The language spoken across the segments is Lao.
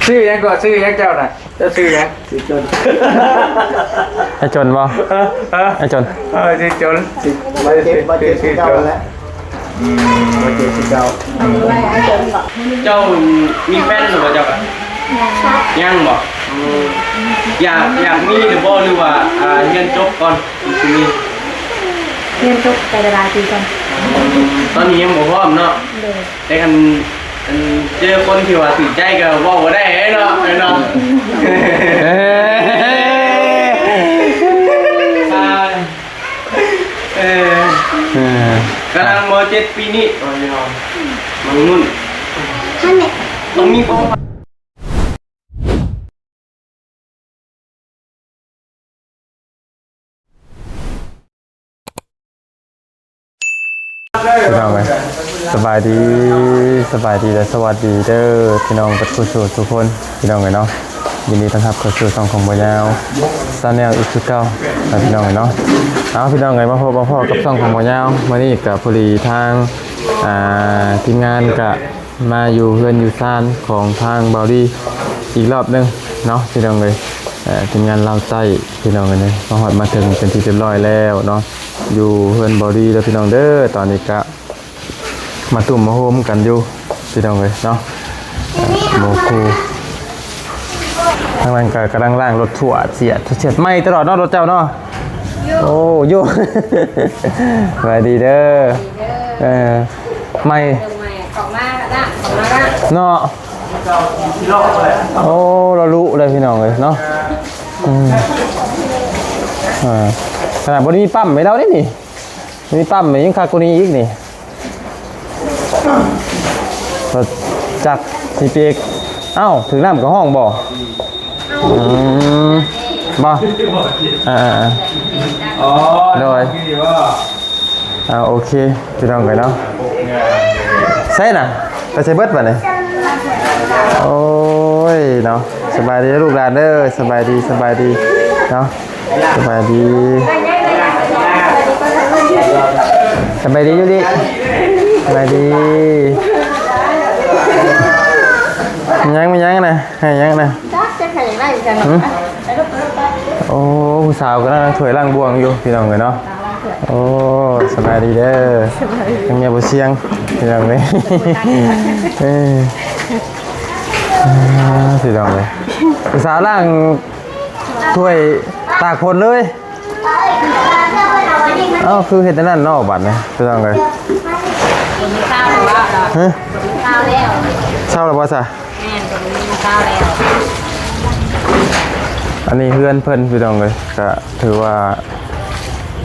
ຊື່ຫຍັງກໍ? ຊື່ຫຍັງເຈົ້ານະ? ເຈົ້າຊື່ຫຍັງ? ຊື່ຈົນ. ໄອ້ຈົນບໍ່? ເອີ ເອີ ໄອ້ຈົນ. ເອີ ຊື່ຈົນ. ບໍ່ເຈັບ ບໍ່ເຈັບຄືເກົ່າແລ້ວ. ອືມ ບໍ່ເຈັບຄືເກົ່າ. ເຈົ້າມີແຟນແລ້ວບໍ່ເຈົ້າ? ຍັງບໍ່? ອືມ ຢາກ ຢາກມີຫຼືບໍ່ ຫຼືວ່າ ອ່າ ຮຽນຈົບກ່ອນ ຊິມີ? ຮຽນຈົບໄປຫຼາຍໆປີກ່ອນ. ອືມ ຕອນນີ້ຍັງບໍ່ພ້ອມເນາະ? ໂດຍ. ແຕ່ຄັນ ອັນ ເຈີຄົນທີ່ວ່າຖືກໃຈກໍເວົ້າບໍ່ໄດ້ເນາະ ເນາະ. ເອີ ເອີ ກຳລັງ ມໍເຈັດ ປີນີ້ ມັນງຸ່ນ ຕ້ອງມີຄວາມ ພີ່ນ້ອງເອີຍ ສະບາຍດີ ສະບາຍດີ ແລະ ສະຫວັດດີເດີ ພີ່ນ້ອງເບິດຄູ່ສູ່ທຸກຄົນ ພີ່ນ້ອງເອີຍເນາະ. ຍິນດີຕ້ອນຮັບເຂົ້າສູ່ຊ່ອງຂອງບ່າວຍາວ Channel ອີກຄືເກົ່ານະ ພີ່ນ້ອງເອີຍເນາະ. ເອົາ ພີ່ນ້ອງເອີຍ ມາພົບມາພໍ້ກັບຊ່ອງຂອງບ່າວຍາວ ມື້ນີ້ກະພໍດີທາງ ອ່າ ທີມງານກະ ມາຢູ່ເຮືອນຢູ່ຊານຂອງທາງບ່າວດີອີກລອບໜຶ່ງເນາະ ພີ່ນ້ອງເອີຍ. ເອີ ທີມງານລາວໃຕ້ ພີ່ນ້ອງເອີຍ ມາຮອດມາເຖິງເປັນທີ່ຮຽບຮ້ອຍແລ້ວເນາະ ຢູ່ເຮືອນບ່າວດີເດີ ພີ່ນ້ອງເດີ. ຕອນນີ້ກະມາຕຸ້ມມາໂຮມກັນຢູ່ ພີ່ນ້ອງເອີຍເນາະ ເອີ ໝູ່ຄູ່. ທາງນັ້ນກະກຳລັງລ້າງລົດຖ້ວຍ ສຽດ ສຽດໃໝ່ຕະຫຼອດເນາະ ລົດເຈົ້າເນາະ. ໂອ້ ຢູ່ ສະບາຍດີເດີ ເອີ ໃໝ່ ເນາະ. ໂອ້ ລະລຸເລີຍພີ່ນ້ອງເອີຍເນາະ. ອືມ ອ່າ ຂະໜາດບໍ່ໄດ້ມີປ້ຳໃຫ້ລາວເດ້ນີ້ ມີປ້ຳຍັງຄັກກວ່ານີ້ອີກນີ້. ລົດຈັກຊິເປກ ເອົ້າ ຖືກນ້ຳກະຮ້ອງບໍ່? ອືມ ບໍ່ ອ່າ ໂດຍ ອ່າ ໂອເຄ ພີ່ນ້ອງເອີຍເນາະ. ໃສນະ ໄປໃສເບິດບາດນີ້? ໂອ້ຍເນາະ ສະບາຍດີລູກຫຼານເດີ ສະບາຍດີ ສະບາຍດີເນາະ. ສະບາຍດີ ສະບາຍດີຢູລິ ສະບາຍດີ. ແມ່ນຫຍັງ ແມ່ນຫຍັງນະ ໃຫ້ຫຍັງນະ? ຈັກ ຈັກໃຫ້ຫຍັງໄດ້ຄືກັນ. ຫື? ໂອ້ ຜູ້ສາວກຳລັງລ້າງຖ້ວຍລ້າງບ່ວງຢູ່ ພີ່ນ້ອງເອີຍເນາະ. ໂອ້ ສະບາຍດີເດີ ສະບາຍດີ ທັງເມຍບໍ່ຊຽງ ພີ່ນ້ອງເອີຍ. ເອີ ອ່າ ພີ່ນ້ອງເອີຍ ຜູ້ສາວລ້າງຖ້ວຍຕາກຝົນເລີຍ. ເອົ້າ ຄືເຮັດແນວນັ້ນເນາະ ບາດນີ້ ພີ່ນ້ອງເອີຍ. ເຊົາແລ້ວ ເຊົາແລ້ວ ເຊົາແລ້ວບໍ່ຊະ? ແມ່ນ ເຊົາແລ້ວ. ອັນນີ້ເຮືອນເພິ່ນ ພີ່ນ້ອງເອີຍ ກະຖືວ່າ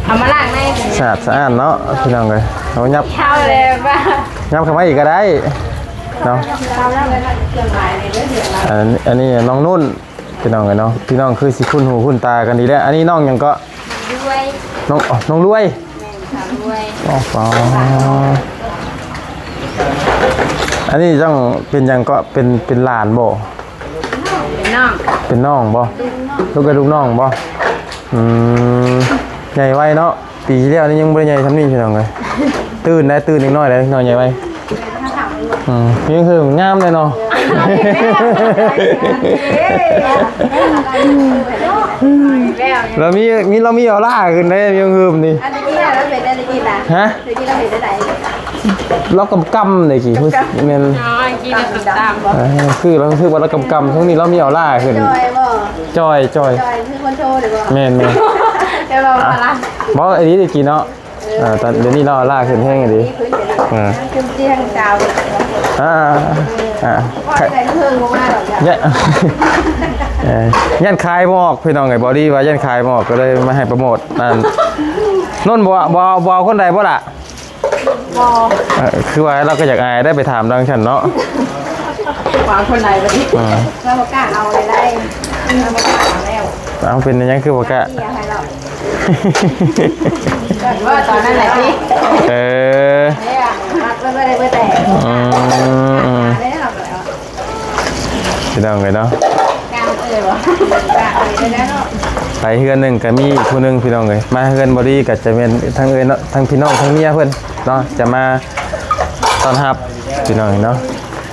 ເອົາມາລ້າງໃນ ສະອາດສະອ້ານເນາະ ພີ່ນ້ອງເອີຍ. ເຮົາຫຍັບ ເຊົາແລ້ວ ຫຍັບເຂົ້າມາອີກກະໄດ້ເນາະ. ອັນ ອັນນີ້ນ້ອງນຸ່ນ ພີ່ນ້ອງເອີຍເນາະ ພີ່ນ້ອງຄືຊິຄຸ້ນຫູຄຸ້ນຕາກັນດີແລ້ວ. ອັນນີ້ນ້ອງຫຍັງເກາະ? ນ້ອງລວຍ ນ້ອງ ນ້ອງລວຍ. ແມ່ນ ສາວລວຍ. ອໍ ອັນນີ້ຕ້ອງເປັນຫຍັງເກາະ? ເປັນ ເປັນຫຼານບໍ່? ເປັນນ້ອງ ເປັນນ້ອງບໍ່? ລູກເອື້ອຍລູກນ້ອງບໍ່? ອືມ ໃຫຍ່ໄວເນາະ. ປີທີ່ແລ້ວນີ້ຍັງບໍ່ໄດ້ໃຫຍ່ສ່ຳນີ້ ພີ່ນ້ອງເອີຍ. ຕື່ນໄດ້ ຕື່ນເດັກນ້ອຍໄດ້ ເດັກນ້ອຍໃຫຍ່ໄວ. ອືມ ມີຫຶງງາມເດ້ເນາະ. ລາວມີ ມີ ລາວມີອອລ່າຂຶ້ນເດ້ ມີຫຶງນີ້. ອັນນີ້ລາວເປັນ ອັນນີ້ລະ ຮະ? ເມື່ອກີ້ລາວເປັນຈັ່ງໃດ? ລາວກຳໆເດ້ກີ້ ແມ່ນ ອໍ ກີ້ລາວກຳໆ. ເອີ ຄືລາວ ຄືວ່າລາວກຳໆ ຊ່ວງນີ້ລາວມີອອລ່າຂຶ້ນ. ຈ່ອຍບໍ່? ຈ່ອຍ ຈ່ອຍ ຈ່ອຍ ຄືຄົນໂທນີ້ບໍ່? ແມ່ນໆ. ແຕ່ວ່າ ອ່ະ ບໍ່ ອີ່ຫຼີເດ້ກີ້ເນາະ. ເອີ ຕອນ ດຽວນີ້ລາວອອລ່າຂຶ້ນແຮງອີ່ຫຼີ. ເອີ ອ່າ ອ່າ ຢ້ານຂາຍບໍ່ອອກ ພີ່ນ້ອງເອີຍ. ບໍ່ດີວ່າຢ້ານຂາຍບໍ່ອອກ ກໍເລີຍມາໃຫ້ໂປຣໂມດ. ອັນ ນົນບໍ່ ບໍ່ ບໍ່ເອົາຄົນໃດບໍ່ລະ? ບໍ່. ເອີ ຄືວ່າລາວກໍຢາກອາຍໄດ້ໄປຖາມດັ່ງຊັ້ນເນາະ. ວ່າຄົນໃດບັດນີ້ ອ່າ ລາວບໍ່ກ້າເອົາເລີຍໄດ໋. ລາວບໍ່ກ້າເອົາແລ້ວ. ເອົາ ເປັນຫຍັງຄືບໍ່ກ້າ? ເອີ ຕອນນັ້ນແຫຼະຕິ. ເອີ ຮັກເລີຍບໍ່ໄດ້ເບີດແຕ່ ອືມ ພີ່ນ້ອງເອີຍເນາະ. ໄປເຮືອນໜຶ່ງກໍມີຜູ້ໜຶ່ງ ພີ່ນ້ອງເອີຍ. ມາເຮືອນບໍ່ດີກໍຈະແມ່ນທັງເອື້ອຍເນາະ ທັງພີ່ນ້ອງ ທັງເມຍເພິ່ນເນາະ ຈະມາຕ້ອນຮັບ ພີ່ນ້ອງເນາະ.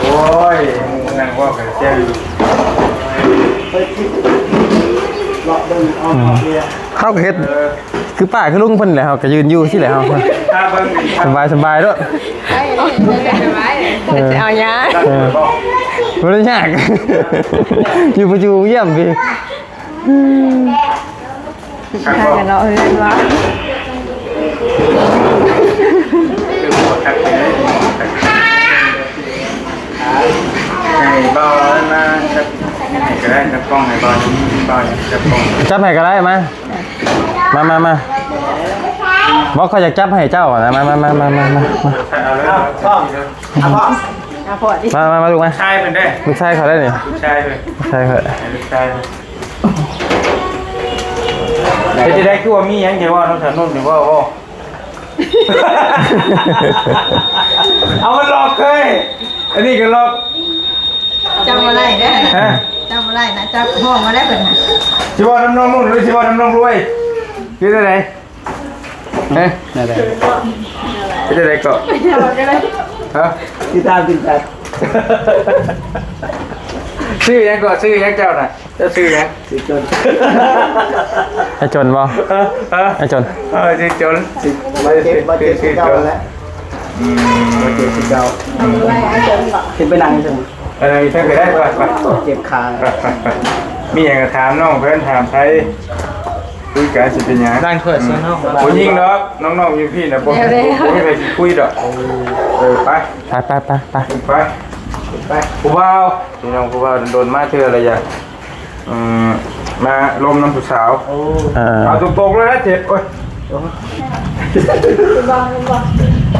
ໂອ້ຍ ນັ່ງເວົ້າກັນແຊວຢູ່ ເຮົາກໍເຮັດ ເອີ ຄືປ້າຄືລຸງເພິ່ນແຫຼະ ເຮົາກໍຢືນຢູ່ຊີ້ແຫຼະເຮົາ ຖ້າເບິ່ງ ສະບາຍໆໂລດ ເອີ ເອົາຫຍັງ ເອີ ບໍ່ໄດ້ຍາກ ຢູ່ປະຈຸຢ້ຽມພີ້ ພາກັນເລາະເຮືອນວ່າ ໃຫ້ເບົານັ້ນມາຈັບໃຫ້ກໍໄດ້ ຈັບກ້ອງໃຫ້ເບົາ ເບົາຈັບກ້ອງ ຈັບໃຫ້ກໍໄດ້ ມາ ມາ ມາ ມາ ບໍ່ ຂ້ອຍຢາກຈັບໃຫ້ເຈົ້ານະ ມາ ມາ ມາ ເອົາເລີຍ ເອົາພໍ່ ເອົາພໍ່ ມາ ມາ ມາ ລູກມາ ຊາຍເພິ່ນເດ້ ລູກຊາຍເຂົາໄດ້ນີ້ ລູກຊາຍເພິ່ນ ລູກຊາຍເພິ່ນ ໃຫ້ລູກຊາຍເພິ່ນ ເຮັດຈັ່ງໃດຄືວ່າມີຫຍັງຈະເວົ້ານຳສາວນຸ່ນນີ້ ເວົ້າ ເວົ້າ ເອົາມັນຫຼອກເຄີຍ ອັນນີ້ກໍຫຼອກ ຈຳບໍ່ໄດ້ເດ້ ຮະ ຈຳບໍ່ໄດ້ນະ ຈັບຫ້ອງມາໄດ້ເພິ່ນນະ ຊິເວົ້ານຳນ້ອງນຸ່ນ ຫຼື ຊິເວົ້ານຳນ້ອງລວຍ ຄືຈັ່ງໃດ ຮະ ແນວໃດ ເຮັດຈັ່ງໃດເກາະ ຮະ ຕິດຕາມ ຕິດຕາມ ເ ຊື່ຫຍັງກໍ? ຊື່ຫຍັງເຈົ້ານະ? ເຈົ້າຊື່ຫຍັງ? ຊື່ຈົນ. ໄອ້ຈົນບໍ່? ເອີ ເອີ ໄອ້ຈົນ. ເອີ ຊື່ຈົນ. ຊື່ ບາດເຈັບ ບາດເຈັບຄືເກົ່າແຫຼະ. ອືມ ບາດເຈັບຄືເກົ່າ. ອືມ ຂຶ້ນໄປນັ່ງຢູ່ເທິງ. ເອີ ຢູ່ເທິງກໍໄດ້. ໄປ ໄປ ເຈັບຂາ. ມີຫຍັງກໍຖາມນ້ອງເພິ່ນ ຖາມໄທ ຄຸຍກັນຊິເປັນຫຍັງ. ລ້າງຖ້ວຍຊ່ວຍນ້ອງ. ອືມ ຜູ້ຍິງດອກ ນ້ອງໆຢູ່ພີ້ນະ ບໍ່ ບໍ່ມີໃຜຊິຄຸຍດອກ. ເອີ ໄປ ໄປ ໄປ ໄປ ໄປ ໄປ ຜູ້ບ່າວ ພີ່ນ້ອງຜູ້ບ່າວ ດົນໆມາເທື່ອລະຢາກ ອືມ ມາລົມນຳຜູ້ສາວ. ໂອ້ ເອີ ເອົາຕົງໆເລີຍນະ ເຈັບ. ໂອ້ຍ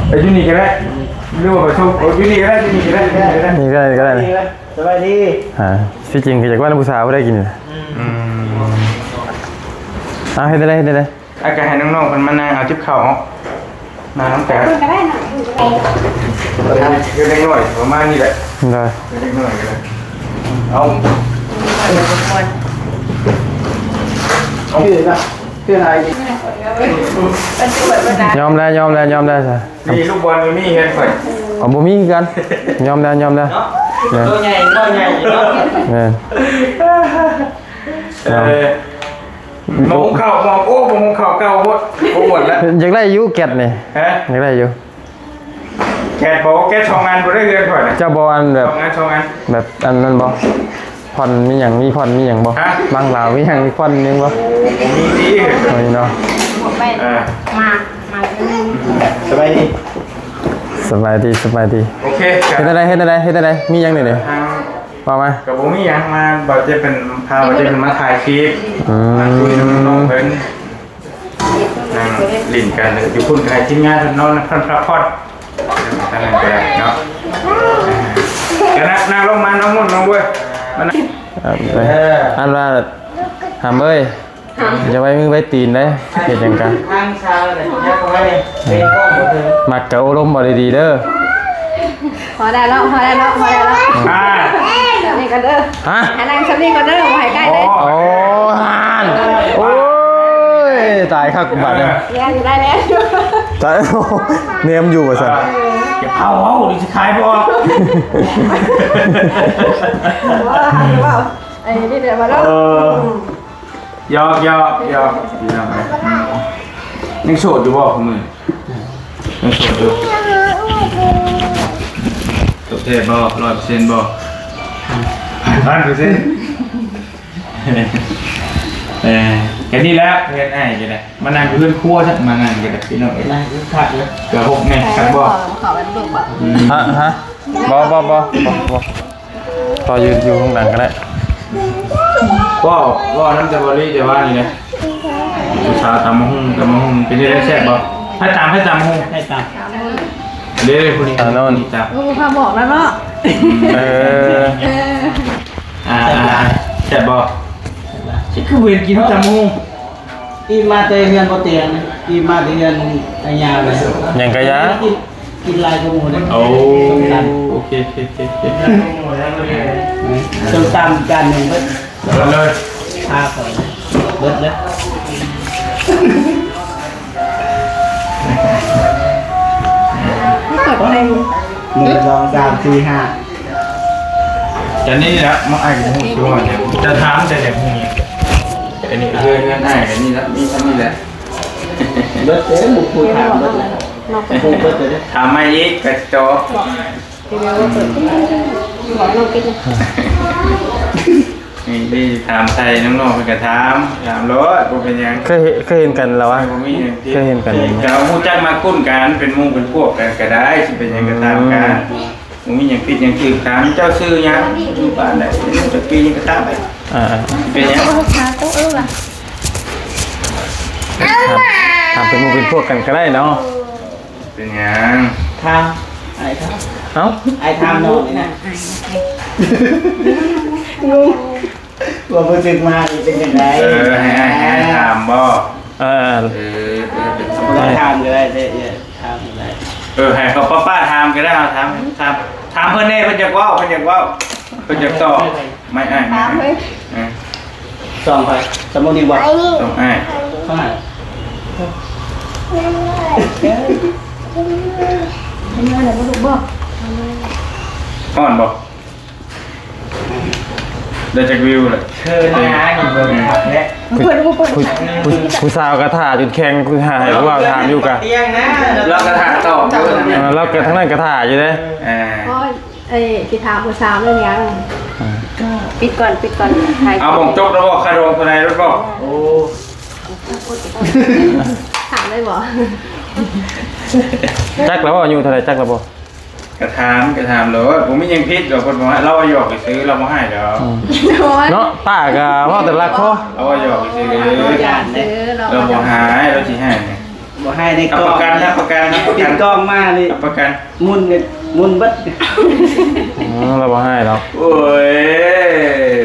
ໄປຢູ່ນີ້ກໍໄດ້ ຫຼືວ່າໄປຊົມ ໂອ້ ຢູ່ນີ້ກໍໄດ້ ຢູ່ນີ້ກໍໄດ້ ຢູ່ນີ້ກໍໄດ້ ນີ້ກໍໄດ້ ກໍໄດ້. ສະບາຍດີ. ອ່າ ທີ່ຈິງກໍຢາກວ່ານຳຜູ້ສາວບໍ່ໄດ້ກິນ. ອືມ ເອົາ ເຮັດໄດ້ ເຮັດໄດ້. ອາ ກໍໃຫ້ນ້ອງໆເພິ່ນມານັ່ງເອົາຈິບເຂົ້າເນາະ ມານຳກັນ. ຄົນກໍໄດ້ນະ ເດັກນ້ອຍປະມານນີ້ແຫຼະ. ໂດຍ ເດັກນ້ອຍກໍໄດ້. ເອົາ ເອົາ ຄືນະ ຄືນໃຫ້. ຍອມແລ້ວ ຍອມແລ້ວ ຍອມແລ້ວຊະ. ນີ້ລູກບອນບໍ່ມີເຮືອນຂ້ອຍ. ເອົາ ບໍ່ມີຄືກັນ. ຍອມແລ້ວ ຍອມແລ້ວ. ແມ່ນ ໂຕໃຫຍ່ ໂຕໃຫຍ່ເນາະ. ແມ່ນ. ເອີ ໝໍ້ຫຸງເຂົ້າ ໝໍ້ ໂອ້ ໝໍ້ຫຸງເຂົ້າເກົ່າໂພດ ບໍ່ໝົດແລ້ວ. ຢາກໄດ້ຢູ່ແກັດນີ້. ຮະ? ຢາກໄດ້ຢູ່. ແກັດບໍ່? ແກັດສອງອັນບໍ່ໄດ້ເຮືອນຂ້ອຍນະ. ເຈົ້າບໍ່ອັນແບບ ສອງອັນ ສອງອັນ ແບບອັນນັ້ນບໍ່? ຜ່ອນມີຫຍັງ ມີຜ່ອນມີຫຍັງບໍ່? ຮະ? ບັງລາວມີຫຍັງ ມີຜ່ອນມີຫຍັງບໍ່? ບໍ່ມີຕິ. ບໍ່ມີເນາະ. ເອີ ມາ ມາ. ສະບາຍດີ ສະບາຍດີ ສະບາຍດີ. ໂອເຄ ເຮັດແນວໃດ ເຮັດແນວໃດ ເຮັດແນວໃດ? ມີຫຍັງນີ້ ນີ້? ເວົ້າມາ. ກໍບໍ່ມີຫຍັງ ມາ ບ່າວເຈັບເພິ່ນ ພາບ່າວເຈັບເພິ່ນມາຖ່າຍຄລິບ ອືມ ມາຄຸຍນຳນ້ອງເພິ່ນ ນັ່ງຫຼິ້ນກັນ. ຢູ່ພຸ້ນກໍໃຫ້ທີມງານເພິ່ນນອນ ເພິ່ນພັກຜ່ອນທາງນັ້ນກໍໄດ້ເນາະ. ກໍນັ່ງ ນັ່ງລົງມາ ນ້ອງນຸ່ນ ນ້ອງເວີຍ ມານັ່ງ. ເອີ ອັນວ່າ ຫຳເອີຍ ຢ່າໄວ້ມືໄວ້ຕີນເດ້ ເຮັດຫຍັງກະ ທາງຊາວເດ້ ຢ່າເຂົ້າໄປເດ້ ເປັນກ້ອງບໍ່ເຖິງ. ມັກກະໂອ້ລົມເວົ້າດີໆເດີ. ພໍໄດ້ແລ້ວ ພໍໄດ້ແລ້ວ ພໍໄດ້ແລ້ວ. ອ່າ ແບບນີ້ກໍເດີ. ຮະ? ໃຫ້ນັ່ງຊຳນີ້ກໍເດີ ບໍ່ໃຫ້ໃກ້ເດ້. ອໍ ໂອ້ ຫັ້ນ ໂອ້ຍ ຕາຍຄັກບາດນີ້. ແນມຢູ່ ໄດ້ແລ້ວ ຕາຍ ແນມຢູ່ວ່າຊັ້ນ. ຢ່າເອົາເວົ້າ ເດີຊິຂາຍບໍ່ອອກ. ເວົ້າ ເວົ້າ ໄອ້ນີ້ແຫຼະວ່າເນາະ. ເອີ ອືມ ຫຍອກ ຫຍອກ ຫຍອກ ພີ່ນ້ອງເອີຍ. ອືມ ຍັງໂສດຢູ່ບໍ່ ຄົນນີ້? ຍັງໂສດຢູ່. ໂສດແທ້ບໍ່? ຮ້ອຍເປີເຊັນບໍ່? ພັນເປີເຊັນ. ເອີ ກໍນີ້ແຫຼະ ເຮືອນອ້າຍກໍໄດ້ ມານັ່ງຢູ່ເຮືອນຄົວຊະ ມານັ່ງກໍໄດ້ ພີ່ນ້ອງເອີຍ. ນັ່ງຢູ່ຄັກເລີຍ. ເກືອບຫົກແນ່ ຄັກບໍ່? ເຂົ້າໄປລູກບໍ່? ອືມ ຮະ ຮະ ບໍ່ ບໍ່ ບໍ່ ບໍ່ ບໍ່. ພໍຢູ່ ຢູ່ຂ້າງຫຼັງກໍໄດ້. ເວົ້າ ເວົ້ານຳແຕ່ບໍ່ລີແຕ່ວ່ານີ້ນະ ຜູ້ສາວຕຳບັກຫຸ່ງ ຕຳບັກຫຸ່ງເປັນຈັ່ງໃດ ແຊບບໍ່? ໃຜຕຳ ໃຜຕຳບັກຫຸ່ງ? ໃຜຕຳ. ເດ້ ຜູ້ນີ້ ຕາໂນນ ນີ້ຕຳ. ໂອ້ ພາບອກແລ້ວເນາະ. ເອີ ເອີ ອ່າ ອ່າ ແຊບບໍ່? ຊິຄືເຫັນກິນຕຳບັກຫຸ່ງ. ອີ່ມມາແຕ່ເຮືອນບໍ່ຕຽງ ອີ່ມມາແຕ່ເຮືອນອາຍາເລີຍ. ຫຍັງກະຢ່າ ກິນ ກິນຫຼາຍກວ່າໝູ່ເດ້. ໂອ້ ໂອເຄ ໂອເຄ ໂອເຄ ໂອເຄ. ສົ້ມຕຳຈານໜຶ່ງເບິດ ເບິດເລີຍ ພາຂ້ອຍເບິດເລີຍ. ໜຶ່ງ ສອງ ສາມ ສີ່ ຫ້າ ຈານນີ້ລະ ມາອ້າຍກໍຮູ້ຊິວ່າຫຍັງ ຈະຖາມແຕ່ຢາກຮູ້. ອັນນີ້ເຮືອນ ເຮືອນອ້າຍກໍນີ້ລະ ມີສ່ຳນີ້ແຫຼະ. ເບິດເດ້ ໝູ່ຜູ້ຖາມເບິດແລ້ວ ເນາະ ຮູ້ເບິດເດ້. ຖາມມາອີກກໍຈອບ. ນີ້ ນີ້ຖາມໄຖ່ນ້ອງໆ ເພິ່ນກໍຖາມ ຖາມໂລດ ບໍ່ເປັນຫຍັງ. ເຄີຍ ເຄີຍເຫັນກັນລະວະ? ບໍ່ມີຫຍັງຕິ ເຄີຍເຫັນກັນ ກໍຮູ້ຈັກມັກຄຸ້ນກັນ ເປັນໝູ່ເປັນພວກກັນກໍໄດ້ ຊິເປັນຫຍັງກໍຖາມກັນ. ອືມ ບໍ່ມີຫຍັງຜິດຫຍັງຖືກ. ຖາມເຈົ້າຊື່ຫຍັງ ຢູ່ບ້ານໃດ ອາຍຸຈັກປີ ຫຍັງກໍຖາມໄປ. ອ່າໆ ເປັນຫຍັງ? ຖາມ ຖາມເປັນໝູ່ເປັນພວກກັນກໍໄດ້ເນາະ. ເປັນຫຍັງ? ຖາມ ອ້າຍຖາມ. ເອົ້າ ອ້າຍຖາມນ້ອງນີ້ນະ. ງົງ ຄວາມຮູ້ສຶກມານີ້ເປັນຈັ່ງໃດ? ເອີ ໃຫ້ອ້າຍ ໃຫ້ອ້າຍຖາມບໍ່? ເອີ ເອີ ເອີ ເປັນ ລອງຖາມກໍໄດ້ເດ້ ເອີ ຖາມກໍໄດ້. ເອີ ໃຫ້ເຂົາປ້າໆຖາມກໍໄດ້. ເອົາ ຖາມ ຖາມ ຖາມເພິ່ນແດ່ ເພິ່ນຢາກເວົ້າ ເພິ່ນຢາກເວົ້າ ເພິ່ນຢາກຕອບ. ໄມ້ອ້າຍ ຖາມເພິ່ນ. ເອີ ສ່ອງໃຜ? ສຳມຸດນີ້ບໍ່? ສ່ອງອ້າຍ. ສ່ອງອ້າຍ. ຮ້ອນບໍ່? ໄດ້ຈັກວິວລະ? ເຊີນນະ ເບິ່ງຄັກແຫຼະ ຜູ້ ຜູ້ ຜູ້ ຜູ້ສາວກໍຖ້າຈົນແຂງ ຄືຫາໃຫ້ຜູ້ບ່າວຖາມຢູ່ກະ ຕຽງນະ ລາວກໍຖ້າຕອບຢູ່ ເອີ ລາວກໍທາງນັ້ນກໍຖ້າຢູ່ເດ້. ເອີ ໂອ້ຍ ເອີ ຊິຖາມຜູ້ສາວເລື່ອງຫຍັງ? ເອີ ປິດກ່ອນ ປິດກ່ອນ ເອົາໝ່ອງຈົບແລ້ວບໍ່? ຄ່າດອງເທົ່າໃດແລ້ວບໍ່? ໂອ້ ຖາມໄດ້ບໍ່? ຈັກແລ້ວບໍ່? ອາຍຸເທົ່າໃດ? ຈັກແລ້ວບໍ່? ກະຖາມ ກະຖາມໂລດ ບໍ່ມີຫຍັງຜິດດອກ. ເພິ່ນບໍ່ໃຫ້ ລາວວ່າຫຍອກຊື່ໆ ລາວບໍ່ໃຫ້ດອກ. ອືມ ໂອ້ຍ ເນາະ ປ້າກະເວົ້າແຕ່ລະຄໍ ລາວວ່າຫຍອກຊື່ໆ ລາວບໍ່ໃຫ້ ລາວຊິໃຫ້ ບໍ່ໃຫ້ໃນ ຮັບປະກັນ ຮັບປະກັນ ຮັບປະກັນ ຕິດກ້ອງມານີ້ ຮັບປະກັນ ໝຸ່ນ ໝຸ່ນເບິດ. ອືມ ລາວບໍ່ໃຫ້ດອກ. ໂອ້ຍ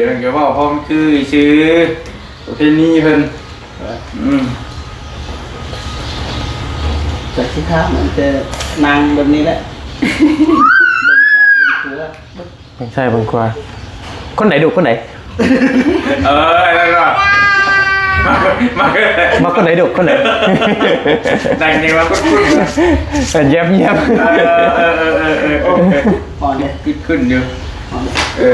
ມັນກະເວົ້າພໍມັນຄືຊື່ ປະເພນີເພິ່ນ. ອືມ ຈັກຊິຖາມ ມັນຈະນັ່ງແບບນີ້ແຫຼະ ເບິ່ງຊ້າຍເບິ່ງຂວາ ເບິ່ງຊ້າຍເບິ່ງຂວາ. ຄົນໃດດຸ ຄົນໃດ? ເອີ ນັ້ນວ່າ ມາ ມາ ມາຄົນໃດດຸ ຄົນໃດ? ນັ່ງຍັງວ່າຄຸ້ນໆ ເອີ ແຍບໆ ເອີ ເອີ ໂອ້ຍ ຕິດຂຶ້ນຢູ່. ເອີ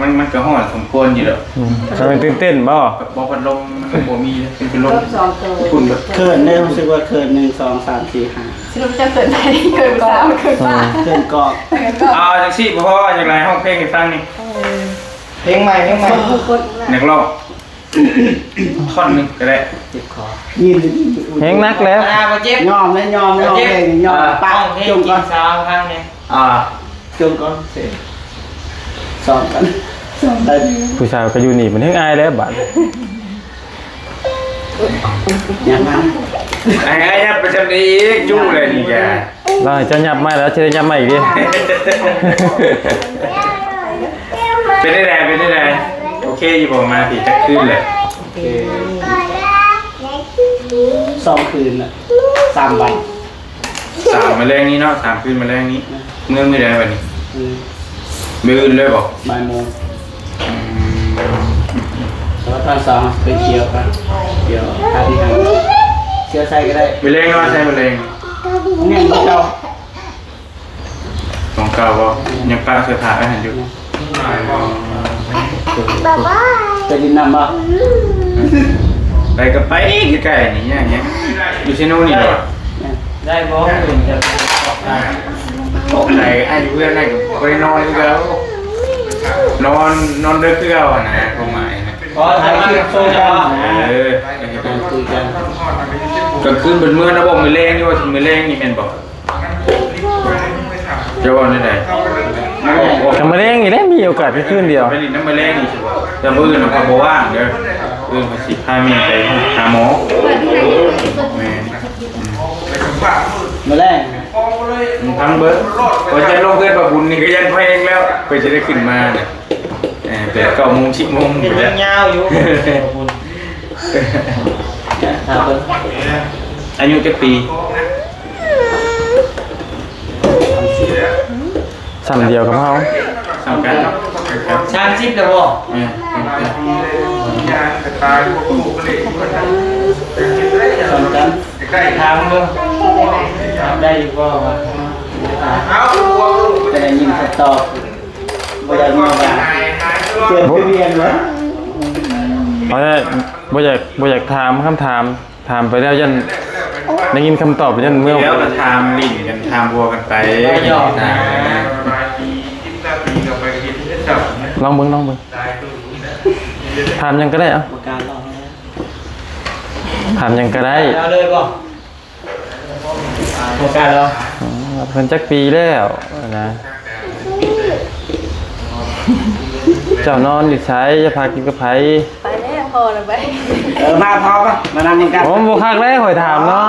ມັນ ມັນກໍຮ້ອນສົມຄວນຢູ່ດອກ. ອືມ ມັນຕື່ນເຕັ້ນບໍ່? ບໍ່ ພັດລົມມັນບໍ່ມີເລີຍ ເປັນພັດລົມຍີ່ປຸ່ນເບິດ. ເຂີນເດ້ ຮູ້ສຶກວ່າເຂີນ ໜຶ່ງ ສອງ ສາມ ສີ່ ຫ້າ ສະຫຼຸບເຈົ້າເຂີນໃຜ? ເຂີນຜູ້ສາວ ເຂີນປ້າ ເຂີນກອກ. ເອົາຈັ່ງຊີ້ ບໍ່ພໍ ຢາກໄດ້ຮ້ອງເພງໃຫ້ຟັງນີ້. ເອີ ເພງໃໝ່ ເພງໃໝ່ ນັກຮ້ອງ ທ່ອນໜຶ່ງກໍໄດ້. ເຈັບຄໍ ຍິນດີ ແຮງໜັກແລ້ວ ອ່າ ບໍ່ເຈັບ ຍອມແລ້ວ ຍອມແລ້ວ ເພງນີ້ຍອມ ປະ ຈົງກ່ອນ ສາວທາງນີ້ ອ່າ ຈົງກ່ອນ ເສ ສອນກັນ ສອນໄດ້. ຜູ້ສາວກໍຢູ່ນີ້ ມັນແຮງອາຍແລ້ວບາດ. ຍັບມາ ໄອ້ ໄອ້ ຍັບໄປທາງນີ້ອີກ ຢູ່ແລ້ວນີ້ກະ ລາວໃຫ້ເຈົ້າຍັບມາແລ້ວ ຊິໄດ້ຍັບມາອີກເດ້. ເປັນໄດ້ໃດ ເປັນໄດ້ໃດ ໂອເຄຢູ່ບໍ່? ມາພີ້ຈັກຄືນແລ້ວ? ໂອເຄ ສອງຄືນນະ ສາມວັນ ສາມ ມື້ແລງນີ້ເນາະ ສາມຄືນມື້ແລງນີ້. ເມືອມື້ໃດບັດນີ້? ອືມ ມື້ອື່ນເລີຍບໍ່? ບ່າຍໂມງ. ອືມ ແຕ່ວ່າຕອນເຊົ້າໄປທ່ຽວກັນ ທ່ຽວທ່າທີ່ຫັ້ນ ທ່ຽວໃສກໍໄດ້. ມື້ແລງນອນໃສມື້ແລງ? ນີ້ຄືເກົ່າ ຂອງເກົ່າບໍ່? ຍັງປະເສື້ອຜ້າໄວ້ຫັ້ນຢູ່. ໄປຫຼິ້ນນ້ຳບໍ່? ໄປກໍໄປໃກ້ໆນີ້ ຫຍັງ ຢູ່ເຊໂນນີ້ແຫຼະ. ໄດ້ບໍ່? ອອກໄປ ອ້າຍຢູ່ເຮືອນນັ້ນກໍບໍ່ໄດ້ນອນຄືເກົ່າ ນອນ ນອນເດິກຄືເກົ່າຫັ້ນນະ ຄວາມໝາຍນະ. ອໍ ຖ່າຍຄລິບໂຊກັນ. ເອີ ຖ່າຍຄລິບກັນ ກາງຄືນເພິ່ນເມືອນະບໍ່? ມື້ແລງນີ້ວ່າ ມື້ແລງນີ້ແມ່ນບໍ່? ຈະເວົ້າແນວໃດ? ກາງມື້ແລງນີ້ແຫຼະ ມີໂອກາດແຕ່ຄືນດຽວ ໄປຫຼິ້ນນຳມື້ແລງນີ້ຊິບໍ່? ແຕ່ມື້ອື່ນຂ້ອຍບໍ່ວ່າງເດີ ມື້ອື່ນຂ້ອຍຊິພາແມ່ໄປຫາໝໍ. ແມ່ນ ມື້ແລງ ອືມ ຟັງເບິ່ງ ຂ້ອຍຈະລົງເຮືອນປ້າບຸນນີ້ກໍຍັນພໍແຮງແລ້ວ ເພື່ອຈະໄດ້ຂຶ້ນມານະ. ເອີ ແປດ ເກົ້າໂມງ ສິບໂມງ ເປັນເລື່ອງຍາວຢູ່. ອາຍຸຈັກປີ? ສ່ຳດຽວກັບເຮົາ ສ່ຳກັນເນາະ ສ່ຳກັນ ສາມສິບແລ້ວບໍ່? ເອີ ສ່ຳກັນ ຖາມເບິ່ງ ໄດ້ຢູ່ບໍ່ວ່າ ຈະໄດ້ຍິນຄຳຕອບ. ບໍ່ຢາກມີຫຍັງ ເຈັບຄືວຽນເລີຍ. ເອົາແຫຼະ ບໍ່ຢາກ ບໍ່ຢາກຖາມຄຳຖາມ ຖາມໄປແລ້ວຢ້ານໄດ້ຍິນຄຳຕອບ ຢ້ານເມືອ. ແລ້ວກໍຖາມຫຼິ້ນກັນ ຖາມຫົວກັນໄປ. ລອງເບິ່ງ ລອງເບິ່ງ ຖາມຫຍັງກໍໄດ້. ເອົາ ຖາມຫຍັງກໍໄດ້ ເອົາເລີຍບໍ່? ໂອກາດເນາະ. ອືມ ເພິ່ນຈັກປີແລ້ວນະ? ເຈົ້ານອນຢູ່ໃສ? ຈະພັກຢູ່ກັບໃຜ? ໄປແລ້ວ ພໍແລ້ວໄປ. ເອີ ມາ ພໍ ມາ ມານັ່ງນຳກັນ. ໂອ້ ບໍ່ຄັກເດ້ ຂ້ອຍຖາມເນາະ.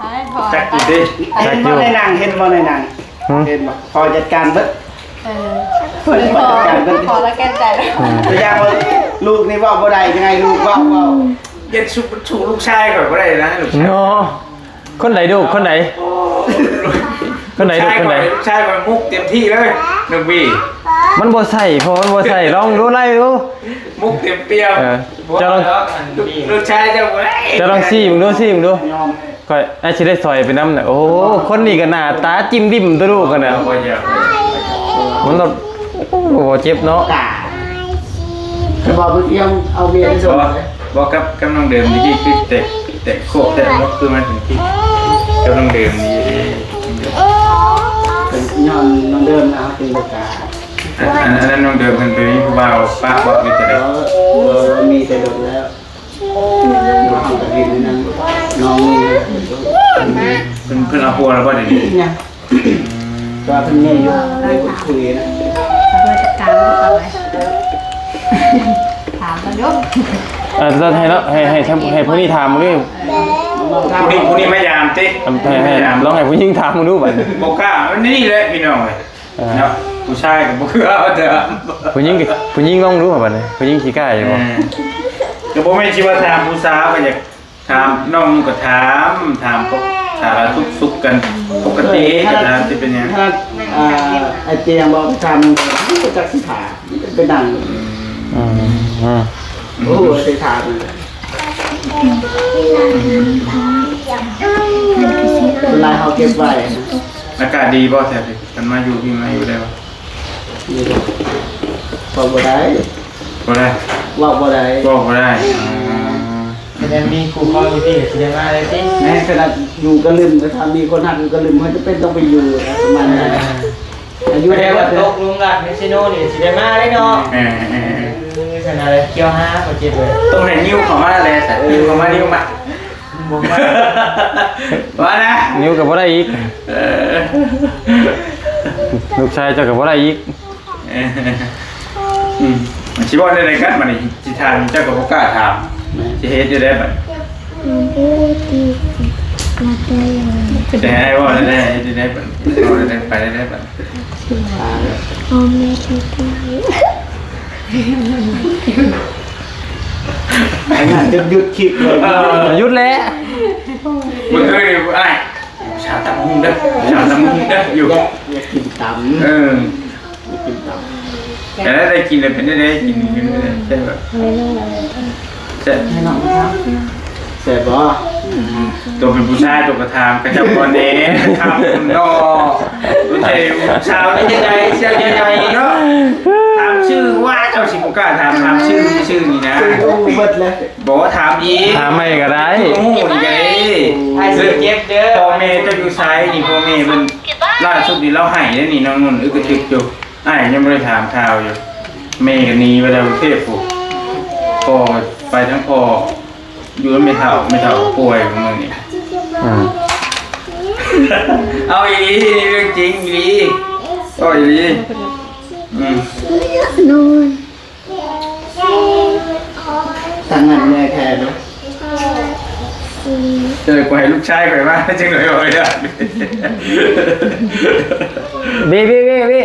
ໄປພໍ ຈັກຢູ່ຕິ ຈັກຢູ່. ເຫັນບໍ່ໃນໜັງ? ເຫັນບໍ່ໃນໜັງ? ຫືມ ເຫັນບໍ່? ພໍຈັດການເບິດ. ເອີ ພໍຈັດການເບິດ ພໍລະແກ່ນໃຈ. ອືມ ຕົວຢ່າງວ່າ ລູກນີ້ເວົ້າບໍ່ໄດ້ ຍັງໄງ ລູກເວົ້າ ເວົ້າ ເຮັດສູ້ ສູ້ລູກຊາຍຂ້ອຍບໍ່ໄດ້ນະ ລູກຊາຍເນາະ. ຄົນໃດດຸ ຄົນໃດ? ຄົນໃດດຸ ຄົນໃດ? ລູກຊາຍຂ້ອຍມຸກເຕັມທີ່ເລີຍ ນ້ອງບີ. ມັນບໍ່ໃສ່ ເພາະມັນບໍ່ໃສ່ ລອງດູ ໄລ່ດູ ມຸກເຕັມປ່ຽວ. ເອີ ເຈົ້າລອງ ລູກຊາຍເຈົ້າບໍ່ໄດ້. ເຈົ້າລອງຊີ້ເບິ່ງດູ ຊີ້ເບິ່ງດູ. ຂ້ອຍອາດຊິໄດ້ສອຍໄປນຳນະ. ໂອ້ ຄົນນີ້ກໍໜ້າຕາຈິ້ມດິ້ມຕົວະລູກຫັ້ນນະ. ມັນລະ ໂອ້ ບໍ່ເຈັບເນາະ. ຕາຍ. ແຕ່ວ່າເພິ່ນອຽມເອົາເມຍໄປສົ່ງ ບໍ່ ບໍ່ ກັບ ກັບນ້ອງເດີມນີ້ຄືແຕກ ແຕກໂຄກແຕກມົກຄືມາເປັນທີ່ ກັບນ້ອງເດີມນີ້ ກໍຍ້ອນນ້ອງເດີມນະ ເຮົາຈຶ່ງບໍ່ກ້າ ອັນ ອັນ ອັນນັ້ນນ້ອງເດີມເພິ່ນໄປມີຜູ້ບ່າວປະບໍ່ ຫຼືຈັ່ງໃດ? ບໍ່ ບໍ່ ບໍ່ມີແຕ່ດົນແລ້ວ ເຮົາກໍເຮັດໃນນັ້ນ ນ້ອງ ເພິ່ນ ເພິ່ນເອົາຜົວແລ້ວບໍ່ດຽວນີ້? ຍັງ ອືມ ແຕ່ວ່າເພິ່ນມີຢູ່ ໄດ້ຄຸຍນະ ເພິ່ນຈັດການເອົາໄວ້ ຖາມເພິ່ນຢູ່ ເອີ ຕ້ອງໃຫ້ເນາະ ໃຫ້ ໃຫ້ ໃຫ້ຜູ້ນີ້ຖາມເບິ່ງດູ ຜູ້ນີ້ ຜູ້ນີ້ມາຢາມຕິ ໃຫ້ ໃຫ້ ລອງໃຫ້ຜູ້ຍິງຖາມເບິ່ງດູບັດນີ້ ບໍ່ກ້າ ມັນນີ້ແຫຼະພີ່ນ້ອງເອີຍ ເອີ ເນາະ ຜູ້ຊາຍກໍບໍ່ຄືເອົາເດີ ຜູ້ຍິງກໍ ຜູ້ຍິງລອງດູບັດນີ້ ຜູ້ຍິງຂີ້ກ້ານຢູ່ບໍ່? ເອີ ກໍບໍ່ແມ່ນຊິວ່າຖາມຜູ້ສາວ ກໍຢາກ ຖາມນ້ອງກໍຖາມ ຖາມພວກສາລະທຸກສຸກກັນປົກກະຕິ ເອີ ກໍຖາມ ຊິເປັນຫຍັງ ຂະໜາດ ອ່າ ໄອ້ຕຽງບອກໄປຖາມ ບໍ່ຈັກຊິຖາມ ໄປນັ່ງ ອືມ ອືມ ໂອ້ ໄປຖາມ ສ່ວນຫຼາຍເຮົາເກັບໄວ້ ອາກາດດີບໍ່ແຖວນີ້? ຄັນມາຢູ່ພີ້ ມາຢູ່ໄດ້ບໍ່? ນີ້ບໍ່ ເວົ້າບໍ່ໄດ້ ບໍ່ໄດ້ ເວົ້າບໍ່ໄດ້ ເວົ້າບໍ່ໄດ້ ອືມ ຄັນແມ່ນມີຄູ່ຄອງຢູ່ພີ້ກໍຊິໄດ້ມາເລີຍຕິ ແມ່ນ ຂະໜາດຢູ່ກະລຶມກໍຖ້າມີຄົນຮັກຢູ່ກະລຶມ ມັນຈະເປັນຕ້ອງໄປຢູ່ນະ ປະມານນັ້ນ ອ່າ ອາຍຸ ແຕ່ວ່າຕົກຫຼຸມລັກເມຊິໂນນີ້ຊິໄດ້ມາເລີຍເນາະ ເອີ ເອີ ເອີ ເອີ ຂະໜາດກ່ຽວຫາບໍ່ເຈັບເລີຍ ຕ້ອງໃຫ້ນິ້ວເຂົ້າມາແຫຼະ ເອີ ນິ້ວເຂົ້າມາ ນິ້ວມາ ບໍ່ມາ ວ່ານະ ນິ້ວກໍບໍ່ໄດ້ອີກ ເອີ ລູກຊາຍເຈົ້າກໍບໍ່ໄດ້ອີກ ເອີ ອືມ ຊິເວົ້າແນວໃດກັນບັດນີ້ ຊິຖາມເຈົ້າກໍບໍ່ກ້າຖາມ ແມ່ນ ຊິເຮັດຈັ່ງໃດບັດ ຊິໃຫ້ເວົ້າແນວໃດ ເຮັດຈັ່ງໃດບັດ ເວົ້າແນວໃດ ໄປແນວໃດບັດ ອ່າ ອັນນັ້ນຈົນຢຸດຄລິບເລີຍ ເອີ ຢຸດແລ້ວ ມື້ຄືນນີ້ອ້າຍ ສາວຕຳບັກຫຸ່ງເດີ ສາວຕຳບັກຫຸ່ງເດີ ຢູ່ ຢາກ ຢາກກິນຕຳ ເອີ ຢາກກິນຕຳ ແຕ່ໄດ້ກິນແລ້ວເປັນໄດ້ ໄດ້ກິນ ກິນ ກິນ ແຊບ ແຊບ ໃຫ້ນ້ອງທຳ ແຊບບໍ່? ຕົວເປັນຜູ້ຊາຍຕົວກໍຖາມຂະເຈົ້າກ່ອນແດ່ ຖາມເນາະ ບໍ່ໃຊ່ຜູ້ສາວນີ້ຈັ່ງໃດ ສຽງໃຫຍ່ໆເນາະ ຖາມຊື່ວ່າ ເຈົ້າຊິບໍ່ກ້າຖາມ ຖາມຊື່ ຊື່ນີ້ນະ ຮູ້ເບິດແລ້ວ ບໍ່ ຖາມອີກ ຖາມໃໝ່ກໍໄດ້ ຮູ້ນີ້ກໍໄດ້ ອ້າຍຊິເກັບເດີ ພໍ່ແມ່ເຈົ້າຢູ່ໃສນີ້ ພໍ່ແມ່ເພິ່ນ ລ່າສຸດນີ້ລາວໄຫ້ເດ້ນີ້ ນ້ອງນຸ່ນ ອຶກກະທຶກຢູ່ ອ້າຍຍັງບໍ່ໄດ້ຖາມຂ່າວຢູ່ ແມ່ກໍໜີໄປແລ້ວ ປະເທດພຸ້ນ ພໍ່ໄປທາງພໍ່ ຢູ່ນຳແມ່ເຖົ້າ ແມ່ເຖົ້າປ່ວຍມື້ນີ້ ອືມ ເອົາອີ່ຫຼີ ນີ້ເລື່ອງຈິງອີ່ຫຼີ ເວົ້າອີ່ຫຼີ ອືມ ທາງນັ້ນເມື່ອຍແທ້ເນາະ ເອີ ກວ່າໃຫ້ລູກຊາຍຂ້ອຍມາ ຈັ່ງໜ້ອຍເວົ້າໄດ້ ເບ້ ເບ້ ເບ້ ເບ້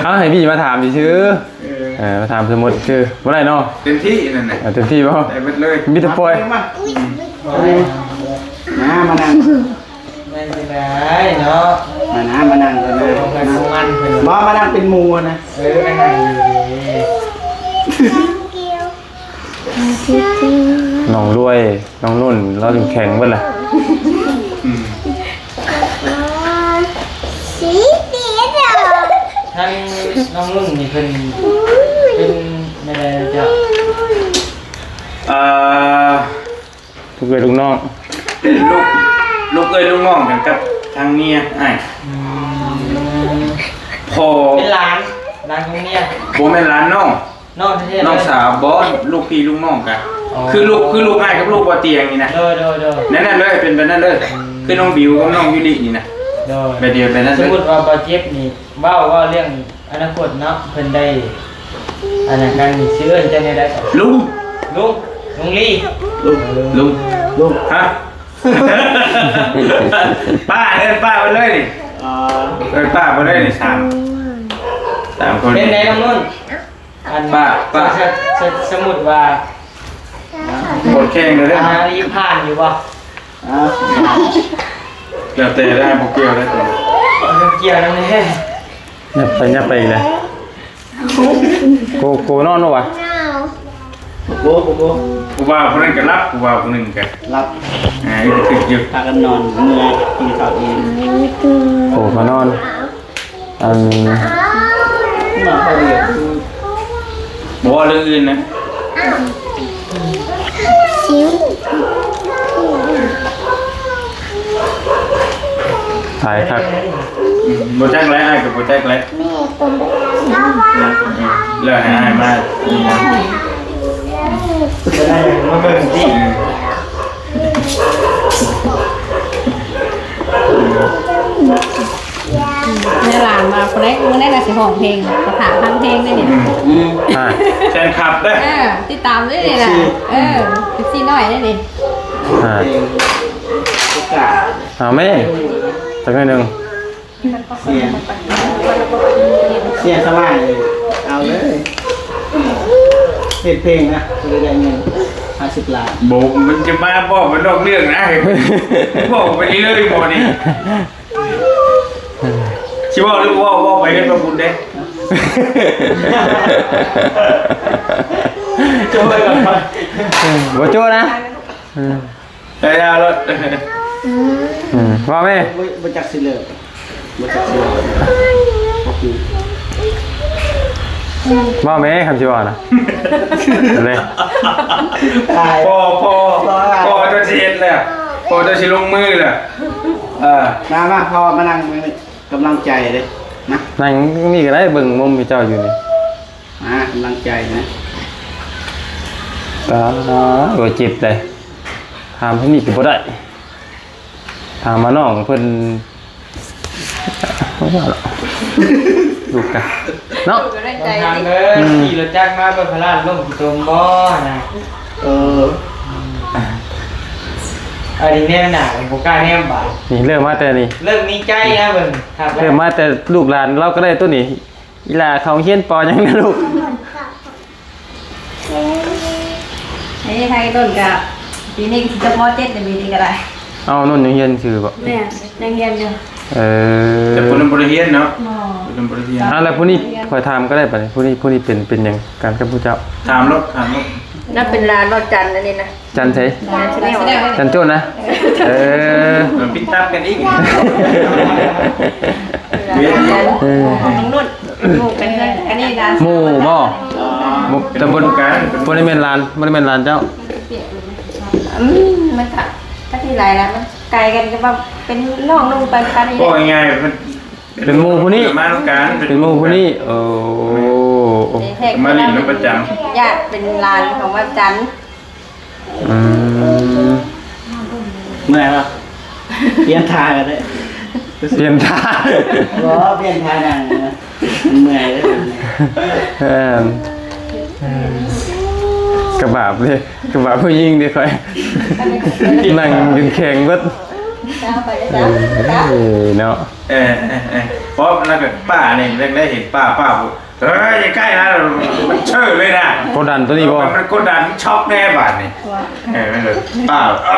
ເອົາໃຫ້ພີ່ມາຖາມຊື່ໆ ເອີ ເອີ ມາຖາມສົມມຸດຊື່ ບໍ່ໄດ້ເນາະ ເຕັມທີ່ນັ້ນນະ ເອີ ເຕັມທີ່ບໍ່? ໄດ້ເບິດເລີຍ ມີແຕ່ປ່ອຍ ມາ ມາ ມາ ມານັ່ງ ແມ່ນຈັ່ງໃດເນາະ ມານະ ມານັ່ງກ່ອນນະ ຂອງໃຜຂອງມັນເພິ່ນ ບໍ່ ມານັ່ງເປັນໝູ່ນະ ເອີ ມານັ່ງຢູ່ດີ ນ້ອງລວຍ ນ້ອງນຸ່ນ ລາວເຂັ້ມແຂງເບິດລະ ອືມ ທັງນ້ອງນຸ່ນນີ້ເພິ່ນເປັນແນວໃດເຈົ້າ? ອ່າ ລູກເອື້ອຍລູກນ້ອງ ເປັນລູກ ລູກເອື້ອຍລູກນ້ອງກັນກັບທາງເມຍອ້າຍ ອືມ ພໍ່ ເປັນຫຼານ ຫຼານຂອງເມຍ ບໍ່ແມ່ນຫຼານນ້ອງ ນ້ອງແທ້ໆ ນ້ອງສາວ ບໍ່ ລູກພີ່ລູກນ້ອງກັນ ອໍ ຄືລູກ ຄືລູກອ້າຍກັບລູກບໍ່ຕຽງນີ້ນະ ໂດຍໆໆ ແນວນັ້ນເລີຍ ເປັນແບບນັ້ນເລີຍ ອືມ ຄືນ້ອງບິວກັບນ້ອງຢູລິນີ້ນະ ໂດຍ ແບບດຽວກັນນັ້ນເລີຍ ສົມມຸດວ່າບໍ່ເຈັບນີ້ ເວົ້າ ເວົ້າເລື່ອງ ອະນາຄົດເນາະ ເພິ່ນໄດ້ອັນນັ້ນກັນນີ້ ຊິເອີ້ນເຈົ້າແນວໃດ? ລຸງ ລຸງ ລຸງລີ ລຸງ ເອີ ລຸງ ລຸງ ຮະ ປ້າ ເອີ້ນປ້າໄປເລີຍນີ້ ເອີ ເອີ້ນປ້າໄປເລີຍນີ້ ສາມ ສາມຄົນ ເປັນໃດນ້ອງນຸ່ນ? ອັນ ປ້າ ປ້າ ສະ ສະ ສະ ສົມມຸດວ່າ ໂຄດແຂ່ງເລີຍເດີ ອັນນີ້ຜ່ານຢູ່ບໍ່? ອ້າວ ແລ້ວແຕ່ໄດ້ ບໍ່ກ່ຽວໄດ້ຕົວ ບໍ່ກ່ຽວນຳແດ່ ຫຍັບໄປ ຫຍັບໄປອີກແລ້ວ ໂກ ໂກນອນບໍ່ວະ? ບໍ່ໂກ ບໍ່ໂກ ຜູ້ບ່າວຜູ້ນັ້ນກໍຫຼັບ ຜູ້ບ່າວຜູ້ໜຶ່ງກໍຫຼັບ ອ່າ ຄືຢູ່ ພາກັນນອນ ເມື່ອຍກິນເຂົ້າອີ່ມ ໂກກໍນອນ. ອັນ ບໍ່ເວົ້າເລື່ອງອື່ນນະ. ຖ່າຍຄັກ. ອືມ ບໍ່ຈັກແຫຼະ ອ້າຍກໍບໍ່ຈັກແຫຼະ. ແມ່ຕົວ ອືມ ແລ້ວໃຫ້ອ້າຍມານີ້ນະ. ອືມ ມາເບິ່ງຕິ. ອືມ ໃຫ້ຫຼານມາ ຜູ້ໃດ ມື້ໃດລະຊິຮ້ອງເພງ ກະຖ້າຟັງເພງໄດ້ນີ້. ອືມ ອືມ ອ່າ ແຟນຄລັບເດ້. ເອີ ຕິດຕາມເດ້ນີ້ນະ. ເອັຟຊີ ເອີ ເອັຟຊີນ້ອຍເດ້ນີ້. ອ່າ ເອົາແມ່ ຈັກໜ້ອຍໜຶ່ງ. ເສຍ ເສຍສະບາຍເລີຍ ເອົາເລີຍ ເຮັດເພງນະ ຈະໄດ້ເງິນຫ້າສິບລ້ານ. ບໍ່ ມັນຈະມາບອກມັນນອກເລື່ອງນະ ບອກໄປເລີຍບໍ່ນີ້. ຊິເວົ້າຫຼືບໍ່ເວົ້າ ເວົ້າໄປເຮັດບໍ່ບຸນເດ້. ໂຈ້ໄປກ່ອນ ບໍ່ໂຈ້ນະ. ເອີ ໄດ້ແລ້ວໂລດ. ອືມ ອືມ ວ່າແມ່ ບໍ່ ບໍ່ຈັກຊິເລີກ ບໍ່ຈັກຊິເລີກ ບໍ່ຮູ້ ວ່າແມ່ ຄຳຊິວ່ານະ. ເລີຍ ຕາຍ ພໍ ພໍ ພໍ ພໍເຈົ້າຊິເຮັດແລ້ວ ພໍເຈົ້າຊິລົງມືແລ້ວ. ເອີ ມາ ມາ ພໍ່ມານັ່ງມື້ນີ້ ກຳລັງໃຈເດ້ນະ. ນັ່ງນີ້ກໍໄດ້ ເບິ່ງມຸມໃຫ້ເຈົ້າຢູ່ນີ້. ອ່າ ກຳລັງໃຈນະ. ຕາຍ ໂອ້ຍ ເຈັບເດ້. ຖາມທາງນີ້ກໍບໍ່ໄດ້ ຖາມວ່ານ້ອງເພິ່ນ ບໍ່ວ່າດອກ ລູກກະເນາະ. ຕ້ອງຖາມເດີ ອືມ ຂີ່ລົດຈັກມາ ເບິ່ງພະລາດລົ້ມຂີ້ຕົມບໍ່ນະ. ເອີ ອັນນີ້ແນມໜ້າກໍບໍ່ກ້າແນມບາດ. ນີ້ເລີ່ມມາແຕ່ນີ້ ເລີ່ມມີໃຈນະເບິ່ງ ຄັກແລ້ວ ເລີ່ມມາແຕ່ລູກຫຼານລາວກໍໄດ້ໂຕນີ້. ອີ່ຫຼ້າເຂົ້າໂຮງຮຽນ ປໍ ຫຍັງນະລູກ? ເອີ ໃຫ້ ໃຫ້ດົນກະ ປີນີ້ຊິຈົບ ມໍເຈັດ ແລ້ວ ປີນີ້ກໍໄດ້. ເອົ້າ ນົນຍັງຮຽນຊື່ບໍ່? ແມ່ນ ຍັງຮຽນຢູ່. ເອີ ແຕ່ຜູ້ນັ້ນບໍ່ໄດ້ຮຽນເນາະ. ບໍ່ ຜູ້ນັ້ນບໍ່ໄດ້ຮຽນ. ອ່າ ແລ້ວຜູ້ນີ້ຂ້ອຍຖາມກໍໄດ້ບັດນີ້ ຜູ້ນີ້ ຜູ້ນີ້ເປັນ ເປັນຫຍັງກັນກັບຜູ້ເຈົ້າ? ຖາມໂລດ ຖາມໂລດ. ນັບເປັນຫຼານບໍ່ ຈັນອັນນີ້ນະ? ຈັນໃສ? ຈັນໂຈ້ນະ. ເອີ ມັນປິດຕັບກັນອີກ. ເອີ ຂອງນ້ອງນຸ່ນ ໝູ່ກັນເລີຍ ອັນນີ້ຫຼານ ໝູ່ບໍ່? ແຕ່ບໍ່ ບໍ່ໄດ້ແມ່ນຫຼານ ບໍ່ໄດ້ແມ່ນຫຼານເຈົ້າ. ອືມ ມັນກະ ກະທີ່ຫຼາຍລະ ມັນໄກກັນ ກະວ່າເປັນນ້ອງນຸ່ນໄປ ເວົ້າງ່າຍໆ ເປັນ ເປັນໝູ່ຜູ້ນີ້ ມານຳກັນ ເປັນໝູ່ຜູ້ນີ້. ໂອ້ ມາຫຼິ້ນນຳປະຈຳ ຍາດເປັນຫຼານຂອງວ່າຈັນ. ອືມ ເມື່ອຍບໍ່? ປ່ຽນທ່າກໍໄດ້ ປ່ຽນທ່າ ບໍ່ ປ່ຽນທ່ານັ່ງນະ ເມື່ອຍເດ້. ເອີ ກະບາບເດ້ ກະບາບຜູ້ຍິງເດ້ຂ້ອຍ ນັ່ງຈົນແຂງເບິດ. ເອີ ເນາະ. ເອີ ເອີ ເອີ ເພາະນັ້ນກໍປ້ານີ້ ແລກໄດ້ເຫັນປ້າ ປ້າ ເອີ ຢ່າໃກ້ນະ ມັນເຊີເລີຍນະ. ກົດດັນໂຕນີ້ບໍ່? ມັນກົດດັນ ມັນຊັອກແນ່ບາດນີ້. ເອີ ມັນແບບປ້າ ເອີ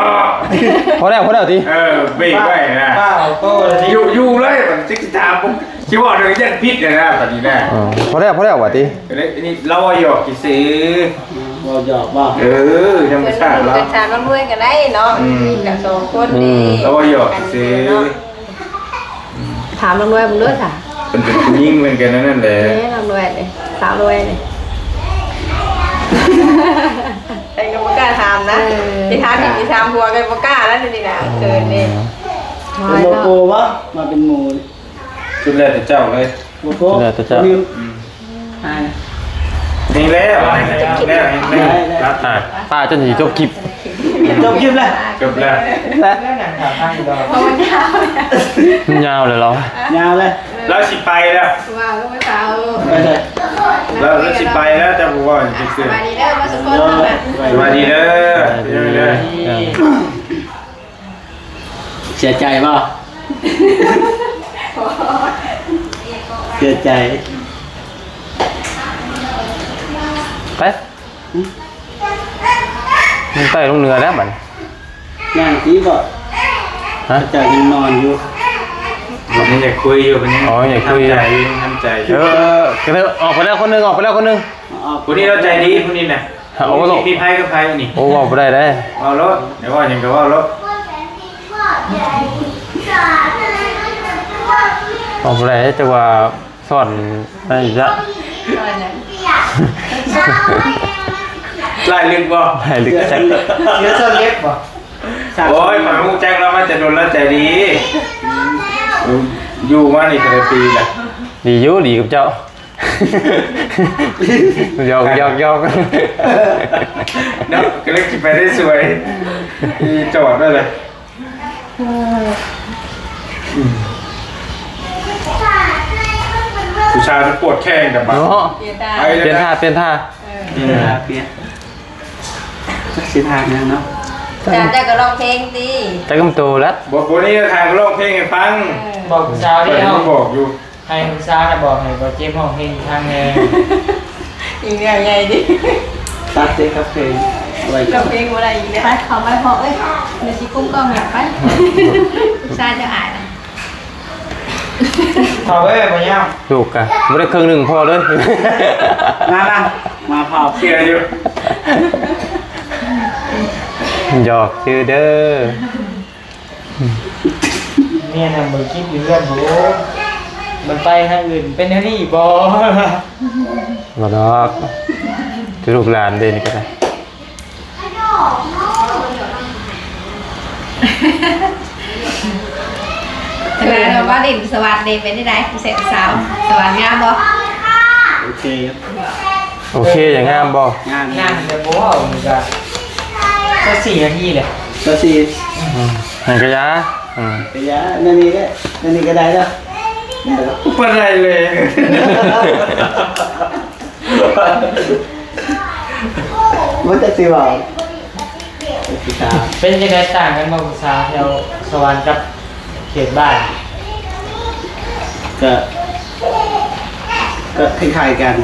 ພໍແລ້ວ ພໍແລ້ວຕິ. ເອີ ເບຣກໄວ້ນະ ປ້າເອົາໂຕ້ເລີຍຕິ. ຢູ່ ຢູ່ເລີຍ ມັນຊິຖາມ ຊິເວົ້າເລື່ອງຢ້ານຜິດແນ່ນະ ບາດນີ້ນະ. ເອີ ພໍແລ້ວ ພໍແລ້ວວ່າຕິ. ອັນນີ້ລາວເວົ້າຫຍອກຊື່ໆ. ເວົ້າຫຍອກບໍ່? ເອີ ທຳມະຊາດລາວ. ເພິ່ນຖາມລຳລວຍກໍໄດ້ເນາະ. ອືມ ມີກັນສອງຄົນນີ້ ອືມ ລາວເວົ້າຫຍອກຊື່ໆ. ຖາມລຳລວຍເບິ່ງເດີຊະ. ເພິ່ນເປັນຜູ້ຍິງເພິ່ນກໍນັ້ນແຫຼະ. ເອີ ລຳລວຍນີ້ ສາວລວຍນີ້ ເພິ່ນກໍບໍ່ກ້າຖາມນະ. ເອີ ຊິຖາມ ເອີ ຊິຖາມຜົວກໍບໍ່ກ້າແລ້ວນີ້ນະ. ເອີ ເຂີນນີ້. ເປັນໝູ່ບໍ່? ມາເປັນໝູ່. ສຸດແລ້ວແຕ່ເຈົ້າເລີຍ. ບໍ່ໂກ ສຸດແລ້ວແຕ່ເຈົ້າ. ອືມ ຫາຍ ນີ້ແລ້ວ ນີ້ແລ້ວ ນີ້ແລ້ວ. ອ່າ ປ້າຈົນຊິຈົບຄລິບ. ຈົບຄລິບແລ້ວ. ຈົບແລ້ວ. ມັນຍາວແລ້ວເນາະ. ຍາວແລ້ວເນາະ. ຍາວແລ້ວ. ລາວຊິໄປແລ້ວ. ວ່າລາວໄປເອົາ ໄປໃສ? ລາວ ລາວຊິໄປແລ້ວ ເຈົ້າບໍ່ເວົ້າຫຍັງຈັກເທື່ອ. ສະບາຍດີເດີ ເບິດທຸກຄົນ. ສະບາຍດີເດີ. ເປັນຈັ່ງໃດເດີ? ເສຍໃຈບໍ່? ເສຍໃຈ. ໄປ ອືມ ລົງໃຕ້ລົງເໜືອແລ້ວບັດນີ້. ຍ່າງຕີບໍ່? ຮະ? ເຈົ້າຍັງນອນຢູ່. ເພິ່ນຍັງຢາກຄຸຍຢູ່ ເພິ່ນຍັງ ອໍ ຢາກຄຸຍຢູ່ ທຳໃຈຢູ່ ທຳໃຈຢູ່. ເອີ ກໍເລີຍອອກໄປແລ້ວຄົນໜຶ່ງ ອອກໄປແລ້ວຄົນໜຶ່ງ. ຜູ້ນີ້ລາວໃຈດີ ຜູ້ນີ້ນະ. ໂອ້ ມີ ມີໃຜກັບໃຜນີ້? ໂອ້ ເວົ້າບໍ່ໄດ້ເດ້. ເວົ້າໂລດ ຢາກເວົ້າຫຍັງກໍເວົ້າໂລດ. ເອີ ອອກບໍ່ໄດ້ ແຕ່ວ່າສອນໄດ້ຈະ ສອນຫຍັງ? ລາຍລຶກບໍ່? ລາຍລຶກຈັກ ເສືອສອນເລັບບໍ່? ໂອ້ຍ ຂ້ອຍຮູ້ຈັກລາວມາແຕ່ດົນແລ້ວ ໃຈດີ. ຢູ່ມານີ້ເທົ່າໃດປີລະ? ດີຢູ່ ດີກັບເຈົ້າ. ຢອກ ຢອກ ຢອກ ເນາະ ກະເລີຍຊິໄປໄດ້ສວຍ ຈອດໄວ້ເລີຍ. ອືມ ຜູ້ຊາຍມັນປວດແຂ້ງແຕ່ບາດ ເນາະ ປ່ຽນທ່າ ປ່ຽນທ່າ ປ່ຽນທ່າ ເອີ ປ່ຽນທ່າ ປ່ຽນ ຈັກຊິທ່າຫຍັງເນາະ. ອາຈານເຈົ້າກໍຮ້ອງເພງຕິ? ຈັກກຳໂຕລະ ບໍ່ ບໍ່ນີ້ທ່ານກໍຮ້ອງເພງໃຫ້ຟັງ. ເອີ ບອກຜູ້ສາວເດ້ ເຮົາບອກຢູ່ ໃຫ້ຜູ້ສາວນະບອກໃຫ້ບໍ່ເຈັບຮ້ອງເພງອີກຄັ້ງແດ່. ອີກແນວໃຫຍ່ຕິ ຕັດເດ້ຄັບເພງ ຮ້ອງເພງບໍ່ໄດ້ອີກແລ້ວ. ໄປ ເຂົ້າໄປພໍ່ເອີຍ ດຽວຊິກຸ້ມກ້ອງຫຍັງໄປ ຜູ້ຊາຍຈະອາຍນະ. ພໍ່ເອີຍ ບໍ່ຍາມ ລູກກະບໍ່ໄດ້ເຄິ່ງໜຶ່ງພໍ່ເລີຍ. ມາ ມາ ມາພໍ່ ເຊື່ອຢູ່ ຢອກຊື່ເດີ. ແມ່ນະ ເບິ່ງຄລິບຢູ່ເຮືອນພຸ້ນ ມັນໄປທາງອື່ນ ເປັນແນວນີ້ບໍ່? ບໍ່ດອກ ແຕ່ລູກຫຼານເດ້ນີ້ກໍໄດ້. ເວລາເຮົາມາຫຼິ້ນສະຫວັດນີ້ເປັນຈັ່ງໃດ ຜູ້ແສນສາວ ສະຫວັນງາມບໍ່? ໂອເຄຢູ່ ໂອເຄ ຢ່າງງາມບໍ່? ງາມ ງາມແຕ່ບໍ່ເວົ້ານີ້ກະຊາວສີ່ນາທີແຫຼະ ຊາວສີ່ ອືມ ຫັ້ນກະຢ່າ ອືມ ກະຢ່າ ແນວນີ້ແຫຼະ ແນວນີ້ກະໄດ້ແລ້ວ ໄດ້ແລ້ວ ບໍ່ໄດ້ເລີຍ. ບໍ່ຈັກຊິເວົ້າ ເປັນຈັ່ງໃດ ຕ່າງກັນບໍ່ ຜູ້ສາວແຖວສະຫວັນກັບເຂດບ້ານ? ກະ ກະຄ້າຍໆກັນ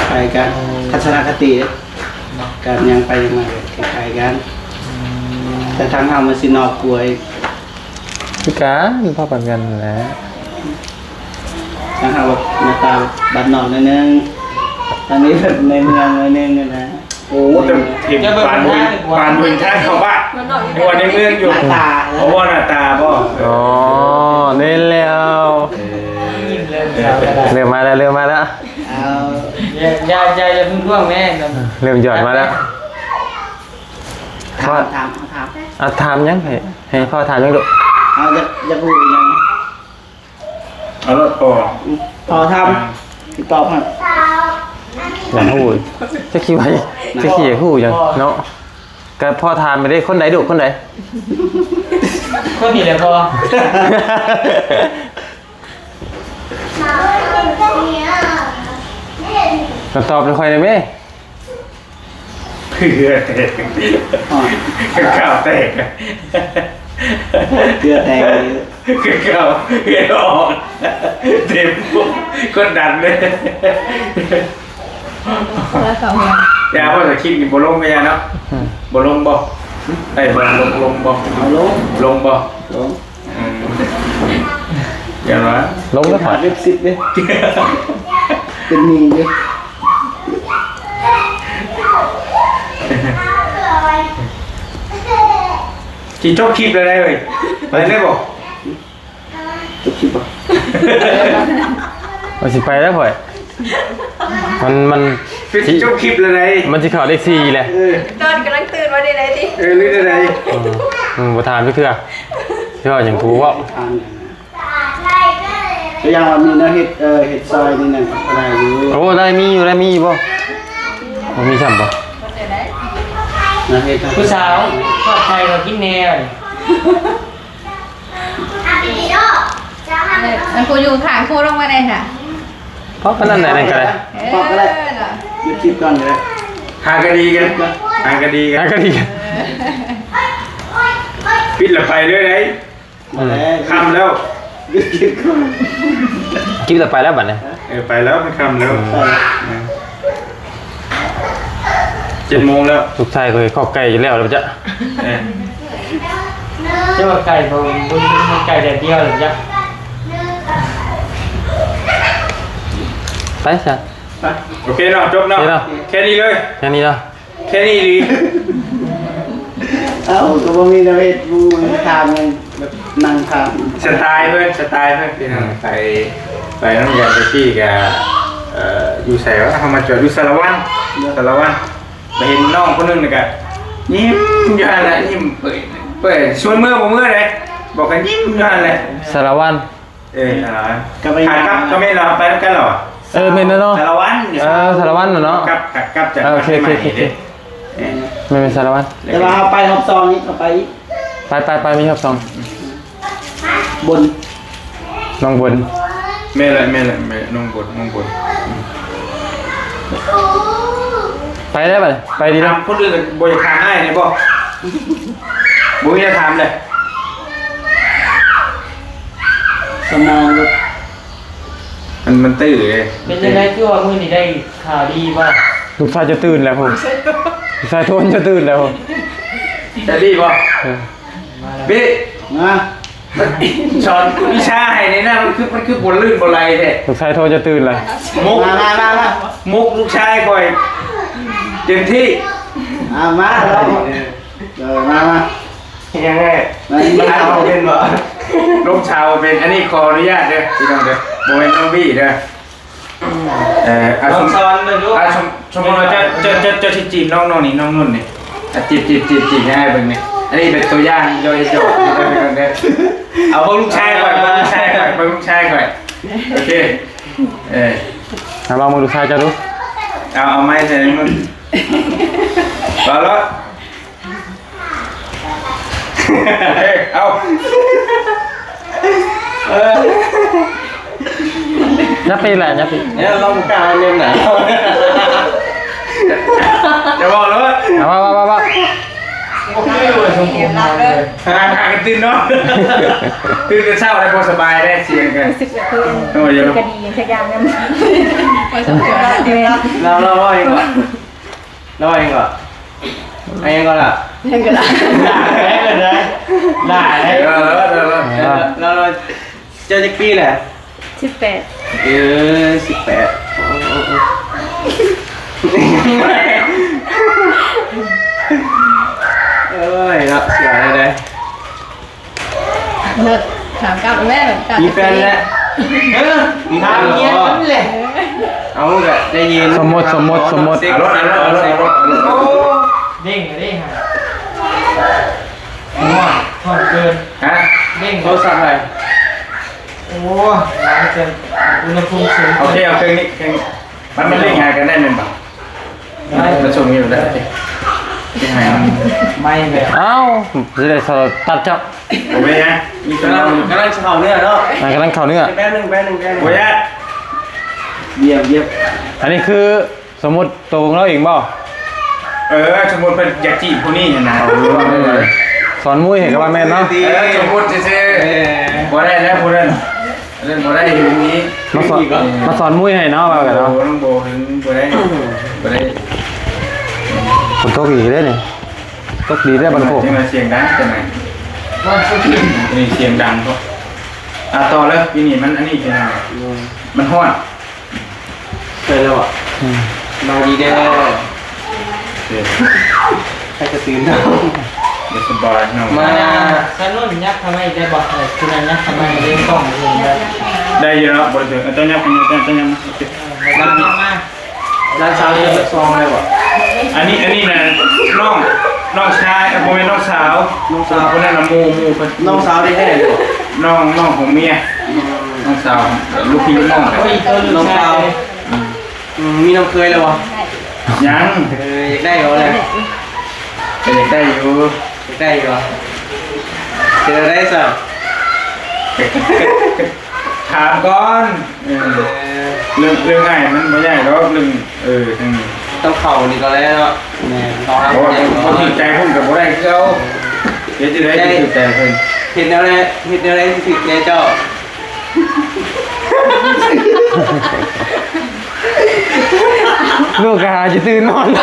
ຄ້າຍກັນ ອືມ ທັດສະນະຄະຕິ ການຍ່າງໄປຍ່າງມາກະຄ້າຍໆກັນ ອືມ ແຕ່ທາງເຮົາມັນຊິນອກກວ່າອີກ ຄືກັນ ພໍໆກັນຫັ້ນແຫຼະ. ທາງເຮົາແບບໜ້າຕາບ້ານນອກໜ້ອຍໜຶ່ງ ທາງນີ້ແບບໃນເມືອງໜ້ອຍໜຶ່ງຫັ້ນນະ. ໂອ້ ແຕ່ເຫັນປານເພິ່ນ ປານເພິ່ນທາງເຂົ້າບ້ານ ຢູ່ໃນເມືອງຢູ່ ໜ້າຕາ ເພາະວ່າໜ້າຕາບໍ່? ອໍ ແມ່ນແລ້ວ ເອີ ເລີ່ມມາແລ້ວ ເລີ່ມມາແລ້ວ ເອົາ ຢ່າ ຢ່າ ຢ່າເພິ່ງທວງແມ່ ເລີ່ມຢອດມາແລ້ວ. ຖາມ ຖາມ ຖາມ ອ່ະ ຖາມຫຍັງ? ໃຫ້ ໃຫ້ພໍ່ຖາມຫຍັງລູກ? ເອົາ ຢາກ ຢາກຮູ້ຫຍັງ? ເອົາໂລດພໍ່ ອືມ ພໍ່ຖາມ ອ່າ ຊິຕອບໃຫ້ ຢາກຮູ້ ຈັກຊິວ່າ ຈັກຊິຢາກຮູ້ຫຍັງເນາະ. ກະພໍ່ຖາມໄປເດ້ ຄົນໃດລູກ ຄົນໃດ? ຄົນນີ້ແຫຼະພໍ່. ກະຕອບໃຫ້ຂ້ອຍແດ່ແມ່. ເກືອແຕກ ເກືອແຕກ ເກືອແຕກ ເກືອເຂົ້າ ເກືອອອກ ເຕັມ ກົດດັນເລີຍ. ຢ່າ ເພາະວ່າຄລິບນີ້ບໍ່ລົງກະຢ່າເນາະ. ບໍ່ລົງບໍ່? ໄດ້ບໍ່? ລົງ ລົງບໍ່? ເອົາລົງ ລົງບໍ່? ລົງ. ອືມ ຢ່າວ່າ ລົງແລ້ວ ຂາດເວັບສິບເດ້ ເປັນໜີ້ເດ້. ຊິຈົບຄລິບແລ້ວເດ້ເວີຍ ໄປເລີຍບໍ່? ຈົບຄລິບບໍ່? ວ່າຊິໄປແລ້ວຂ້ອຍ ມັນ ມັນ ຊິຈົບຄລິບແລ້ວເດ້ ມັນຊິເຂົ້າເລກສີ່ແລ້ວ. ເອີ ຕອນກຳລັງຕື່ນວ່າໄດ້ໃດຕິ? ເອີ ຫຼືໄດ້ໃດ? ອືມ ບໍ່ຖາມຈັກເທື່ອ ຊິເວົ້າຫຍັງ ກູເວົ້າ ກະຢ່າງວ່າມີແນວເຮັດ ເອີ ເຮັດຊອຍນີ້ນະ ກະໄດ້ຢູ່. ໂອ້ ໄດ້ ມີຢູ່ ໄດ້ ມີຢູ່ບໍ່? ບໍ່ມີຊ້ຳບໍ່? ແນວເຮັດ ຜູ້ສາວ ທອດໄຂ່ກໍກິນແດ່. ເອີ ອັນຜູ້ຢູ່ຂ້າງຄູລົງມາໄດ້ຫະ? ເພາະປານນັ້ນແຫຼະ ນັ້ນກະໄດ້ ເອີ ເພາະກະໄດ້ ເນາະ ຢຸດຄລິບກ່ອນກະໄດ້. ຫາກະດີກັນ ຫາກະດີກັນ ຫາກະດີກັນ. ເອີ ປິດລະໄປເລີຍໄດ໋. ມາແລ້ວ ຄ່ຳແລ້ວ ຄລິບຕໍ່ໄປແລ້ວບັດນີ້. ເອີ ໄປແລ້ວ ມັນຄ່ຳແລ້ວ ໄປແລ້ວ ເອີ ເຈັດໂມງແລ້ວ. ລູກຊາຍຂ້ອຍຄອກໄກ່ຢູ່ແລ້ວລະຈະ ເອີ ເຈົ້າວ່າໄກ່ບໍ່ ບໍ່ ບໍ່ໄກ່ແດດດຽວລະຈະ ໄປຊະ ໄປ. ໂອເຄເນາະ ຈົບເນາະ ໂອເຄເນາະ ແຄ່ນີ້ເລີຍ ແຄ່ນີ້ເນາະ. ແຄ່ນີ້ອີ່ຫຼີ. ເອົ້າ ກະບໍ່ມີແນວເຮັດ ໝູ່ຖາມຫຍັງ ແບບນັ່ງທາງ ສະໄຕເພິ່ນ ສະໄຕເພິ່ນ ພີ່ນ້ອງ ໄປ ໄປນຳກັນແຕ່ກີ້ກະ ເອີ ຢູ່ໃສວະ ເຮົາມາຈອດຢູ່ສາລະວັນ ເອີ ສາລະວັນ ໄປເຫັນນ້ອງຄົນໜຶ່ງນີ້ກະຍິ້ມຢູ່ຫັ້ນແຫຼະ ຍິ້ມເປີດ ເປີດ ຊວນເມືອບໍ່ເມືອເດ້ ບອກກັນຍິ້ມຢູ່ຫັ້ນແຫຼະ ສາລະວັນ ເອີ ສາລະວັນ ກັບໄປ ຂາກັບກະແມ່ນລາວໄປນຳກັນລະວະ ເອີ ແມ່ນແລ້ວເນາະ ສາລະວັນ ເອີ ສາລະວັນນະເນາະ ກັບ ກັບຈາກ ໂອເຄ ໂອເຄ ໂອເຄ ແມ່ນ ແມ່ນ ສາລະວັນ ແຕ່ວ່າເຮົາໄປຮອບສອງນີ້ ເຮົາໄປອີກ ໄປ ໄປ ໄປ ມີຮອບສອງ ບົນ ນ້ອງບົນ ແມ່ນແຫຼະ ແມ່ນແຫຼະ ແມ່ນ ນ້ອງບົນ ນ້ອງບົນ ອືມ ໄປໄດ້ບັດນີ້ ໄປດີເນາະ ຖາມຄົນອື່ນບໍ່ຢາກຖາມອ້າຍນີ້ບໍ່ ບໍ່ມີແນວຖາມເລີຍ ສະໝອງ ມັນ ມັນຕື້ເດ້ ເປັນຈັ່ງໃດ ຄືວ່າມື້ນີ້ໄດ້ຂ່າວດີບໍ່? ລູກຊາຍຈະຕື່ນແລ້ວພຸ້ນ ລູກຊາຍໂທຈະຕື່ນແລ້ວພຸ້ນ ຈະດີບໍ່? ເອີ ບີ ມາ ສອນວິຊາໃຫ້ແດ່ນະ ມັນຄື ມັນຄືບໍ່ລື່ນບໍ່ໄຫຼແທ້ ລູກຊາຍໂທຈະຕື່ນແລ້ວ ມຸກ ມາ ມາ ມາ ມາ ມຸກລູກຊາຍຂ້ອຍເຕັມທີ່ ມາ ມາ ເອີ ມາ ມາ ເຮັດຫຍັງແດ່? ມັນ ມັນເອົາເປັນບໍ່? ລົງເຊົາເປັນ ອັນນີ້ຂໍອະນຸຍາດເດີພີ່ນ້ອງເດີ ບໍ່ແມ່ນນ້ອງບີເດີ ເອີ ເອົາ ລອງສອນເບິ່ງດູ ເອົາ ສົມ ສົມມຸດວ່າເຈົ້າ ເຈົ້າ ເຈົ້າ ເຈົ້າຊິຈີບນ້ອງ ນ້ອງນີ້ ນ້ອງນຸ່ນນີ້ ອ່ະ ຈີບ ຈີບ ຈີບ ຈີບໃຫ້ອ້າຍເບິ່ງນີ້ ອັນນີ້ເປັນຕົວຢ່າງ ເຈົ້າເຮັດ ເຈົ້າ ພີ່ນ້ອງເດີ ເອົາເບິ່ງລູກຊາຍຂ້ອຍ ເບິ່ງລູກຊາຍຂ້ອຍ ເບິ່ງລູກຊາຍຂ້ອຍ ໂອເຄ ເອີ ເອົາລອງເບິ່ງລູກຊາຍເຈົ້າດູ ເອົາ ເອົາໄມ້ໃສ່ມື ເອົາໂລດ ເອົາ ເອີ ຍັບໄປແຫຼະ ຍັບໄປ ເອີ ລອງກ້າວເນມໜາ ຈະເວົ້າໂລດ ເອົາ ເວົ້າ ເວົ້າ ເວົ້າ ບໍ່ຄືວ່າສົມພົງເລີຍ ຫາ ຫາກັນຕື່ນນອນ ຕື່ນແຕ່ເຊົ້າແລ້ວບໍ່ສະບາຍໄດ໋ ສຽງກັນ ຮູ້ສຶກວ່າຄື ໂອ້ຍ ກະດີຈັກຢ່າງນຳ ແມ່ນ ລາວ ລາວເວົ້າອີກບໍ່? ລາວວ່າຫຍັງເກາະ? ຫຍັງເກາະລະ? ຫຍັງເກາະລະ? ຫຼາຍເລີຍ ຫຼາຍເລີຍ ເອີ ລາວ ລາວ ເຈົ້າຈັກປີແຫຼະ? ສິບແປດ ເອີ ສິບແປດ ໂອ້ ໂອ້ ໂອ້ ເອີຍ ເນາະ ເສຍດາຍເດ້. ເລີດ ຖາມກັບແມ່ນກັບ ມີແຟນແລ້ວ ເອີ ຖາມເມຍນັ້ນແຫຼະ ເອົາກະໄດ້ຍິນ ສົມມຸດ ສົມມຸດ ສົມມຸດ ເອົາໂລດ ເອົາໂລດ ເອົາໂລດ ເອົາໂລດ ເອົາໂລດ ໂອ້ ເດ້ງເດ້ຫະ ໂອ້ຍ ຮ້ອນເກີນ ຮະ ເດ້ງ ໂທລະສັບໃຜ? ໂອ້ຍ ຫຼາຍເກີນ ອຸນຫະພູມສູງ ໂອເຄ ເອົາເຄື່ອງນີ້ ເຄື່ອງນີ້ ມັນ ມັນເລັ່ງຫາກັນໄດ້ແມ່ນບໍ່? ໄດ້ ມັນສົ່ງຢູ່ໄດ້ ເລັ່ງຫາ ໄມ້ແບບ ເອົ້າ ຊິໄດ້ສະຕັດເຈົ້າ ບໍ່ເປັນຫຍັງ ມີແຕ່ ກຳລັງ ກຳລັງຊິເຂົ້າເນື້ອເນາະ ອ່າ ກຳລັງເຂົ້າເນື້ອ ແປັບໜຶ່ງ ແປັບໜຶ່ງ ແປັບໜຶ່ງ ບໍ່ຍາກ ຢ້ຽມ ຢ້ຽມ ອັນນີ້ຄືສົມມຸດໂຕຂອງລາວເອງບໍ່? ເອີ ສົມມຸດເພິ່ນຢາກຈີບຜູ້ນີ້ຫັ້ນນະ ເອີ ສອນມຸ້ຍໃຫ້ກະວ່າແມ່ນເນາະ ເອີ ສົມມຸດຊື່ໆ ເອີ ບໍ່ໄດ້ແລ້ວຜູ້ນັ້ນ ອັນນັ້ນບໍ່ໄດ້ຢູ່ນີ້ ມາສອນ ເອີ ມາສອນມຸ້ຍໃຫ້ເນາະ ວ່າກັນເນາະ ໂອ້ ນ້ອງໂບ ບໍ່ໄດ້ ບໍ່ໄດ້ ຝົນຕົກອີກເດ້ນີ້ ຕົກດີເດ້ບ້ານໂຄກ ຈັ່ງວ່າສຽງດັງຈັ່ງໃດ ນີ້ສຽງດັງເພາະ ອ່າ ຕໍ່ເລີຍ ປີນີ້ມັນອັນນີ້ເປັນຫຍັງ ມັນຮ້ອນ ເຄີຍແລ້ວອະ ອືມ ສະບາຍດີເດີ ໃຜກະຕື່ນເນາະ ບໍ່ສະບາຍເນາະ ມາ ສະໜຸນຍັບເຂົ້າມາອີກໄດ້ບໍ່? ເອີ ຄືນັ້ນຍັບເຂົ້າມາໃນກ້ອງເຫັນໄດ້ ໄດ້ຢູ່ເນາະ ບໍ່ໄດ້ເຖິງ ເຈົ້າຍັບ ເຈົ້າຍັບ ເຈົ້າຍັບ ເອີ ມາ ມາ ຫຼານສາວເຈົ້າຈັກຊອງໄດ້ບໍ່? ອັນນີ້ ອັນນີ້ນະ ນ້ອງ ນ້ອງຊາຍ ເອີ ບໍ່ແມ່ນນ້ອງສາວ ນ້ອງສາວ ຄົນນັ້ນນະ ໝູ່ ໝູ່ເພິ່ນ ນ້ອງສາວແທ້ໆ ນ້ອງ ນ້ອງຂອງເມຍ ອືມ ນ້ອງສາວ ເອີ ລູກພີ່ລູກນ້ອງກັນ ນ້ອງສາວ ອືມ ອືມ ມີນ້ອງເຂີຍແລ້ວບໍ່? ຍັງ ເອີ ຢາກໄດ້ບໍ່ລະ? ກໍຢາກໄດ້ຢູ່ ຢາກໄດ້ຢູ່ ເປັນແນວໃດຊະ? ຖາມກ່ອນ ເອີ ເອີ ເລື່ອງ ເລື່ອງອ້າຍມັນບໍ່ຍາກດອກ ເລື່ອງ ເອີ ທາງນີ້ ຕ້ອງເຂົ້ານີ້ກ່ອນແລ້ວເນາະ ແມ່ນ ເຂົ້າຫາ ໂອ້ຍ ຄົນຖືກໃຈພຸ້ນກໍບໍ່ໄດ້ຄືເກົ່າ ເຮັດຈັ່ງໃດ ໄດ້ ຖືກໃຈເພິ່ນ ເຮັດແນວໃດ ເຮັດແນວໃດຊິຖືກໃຈເຈົ້າ? ລູກກະຫາຈະຕື່ນນອນ ເ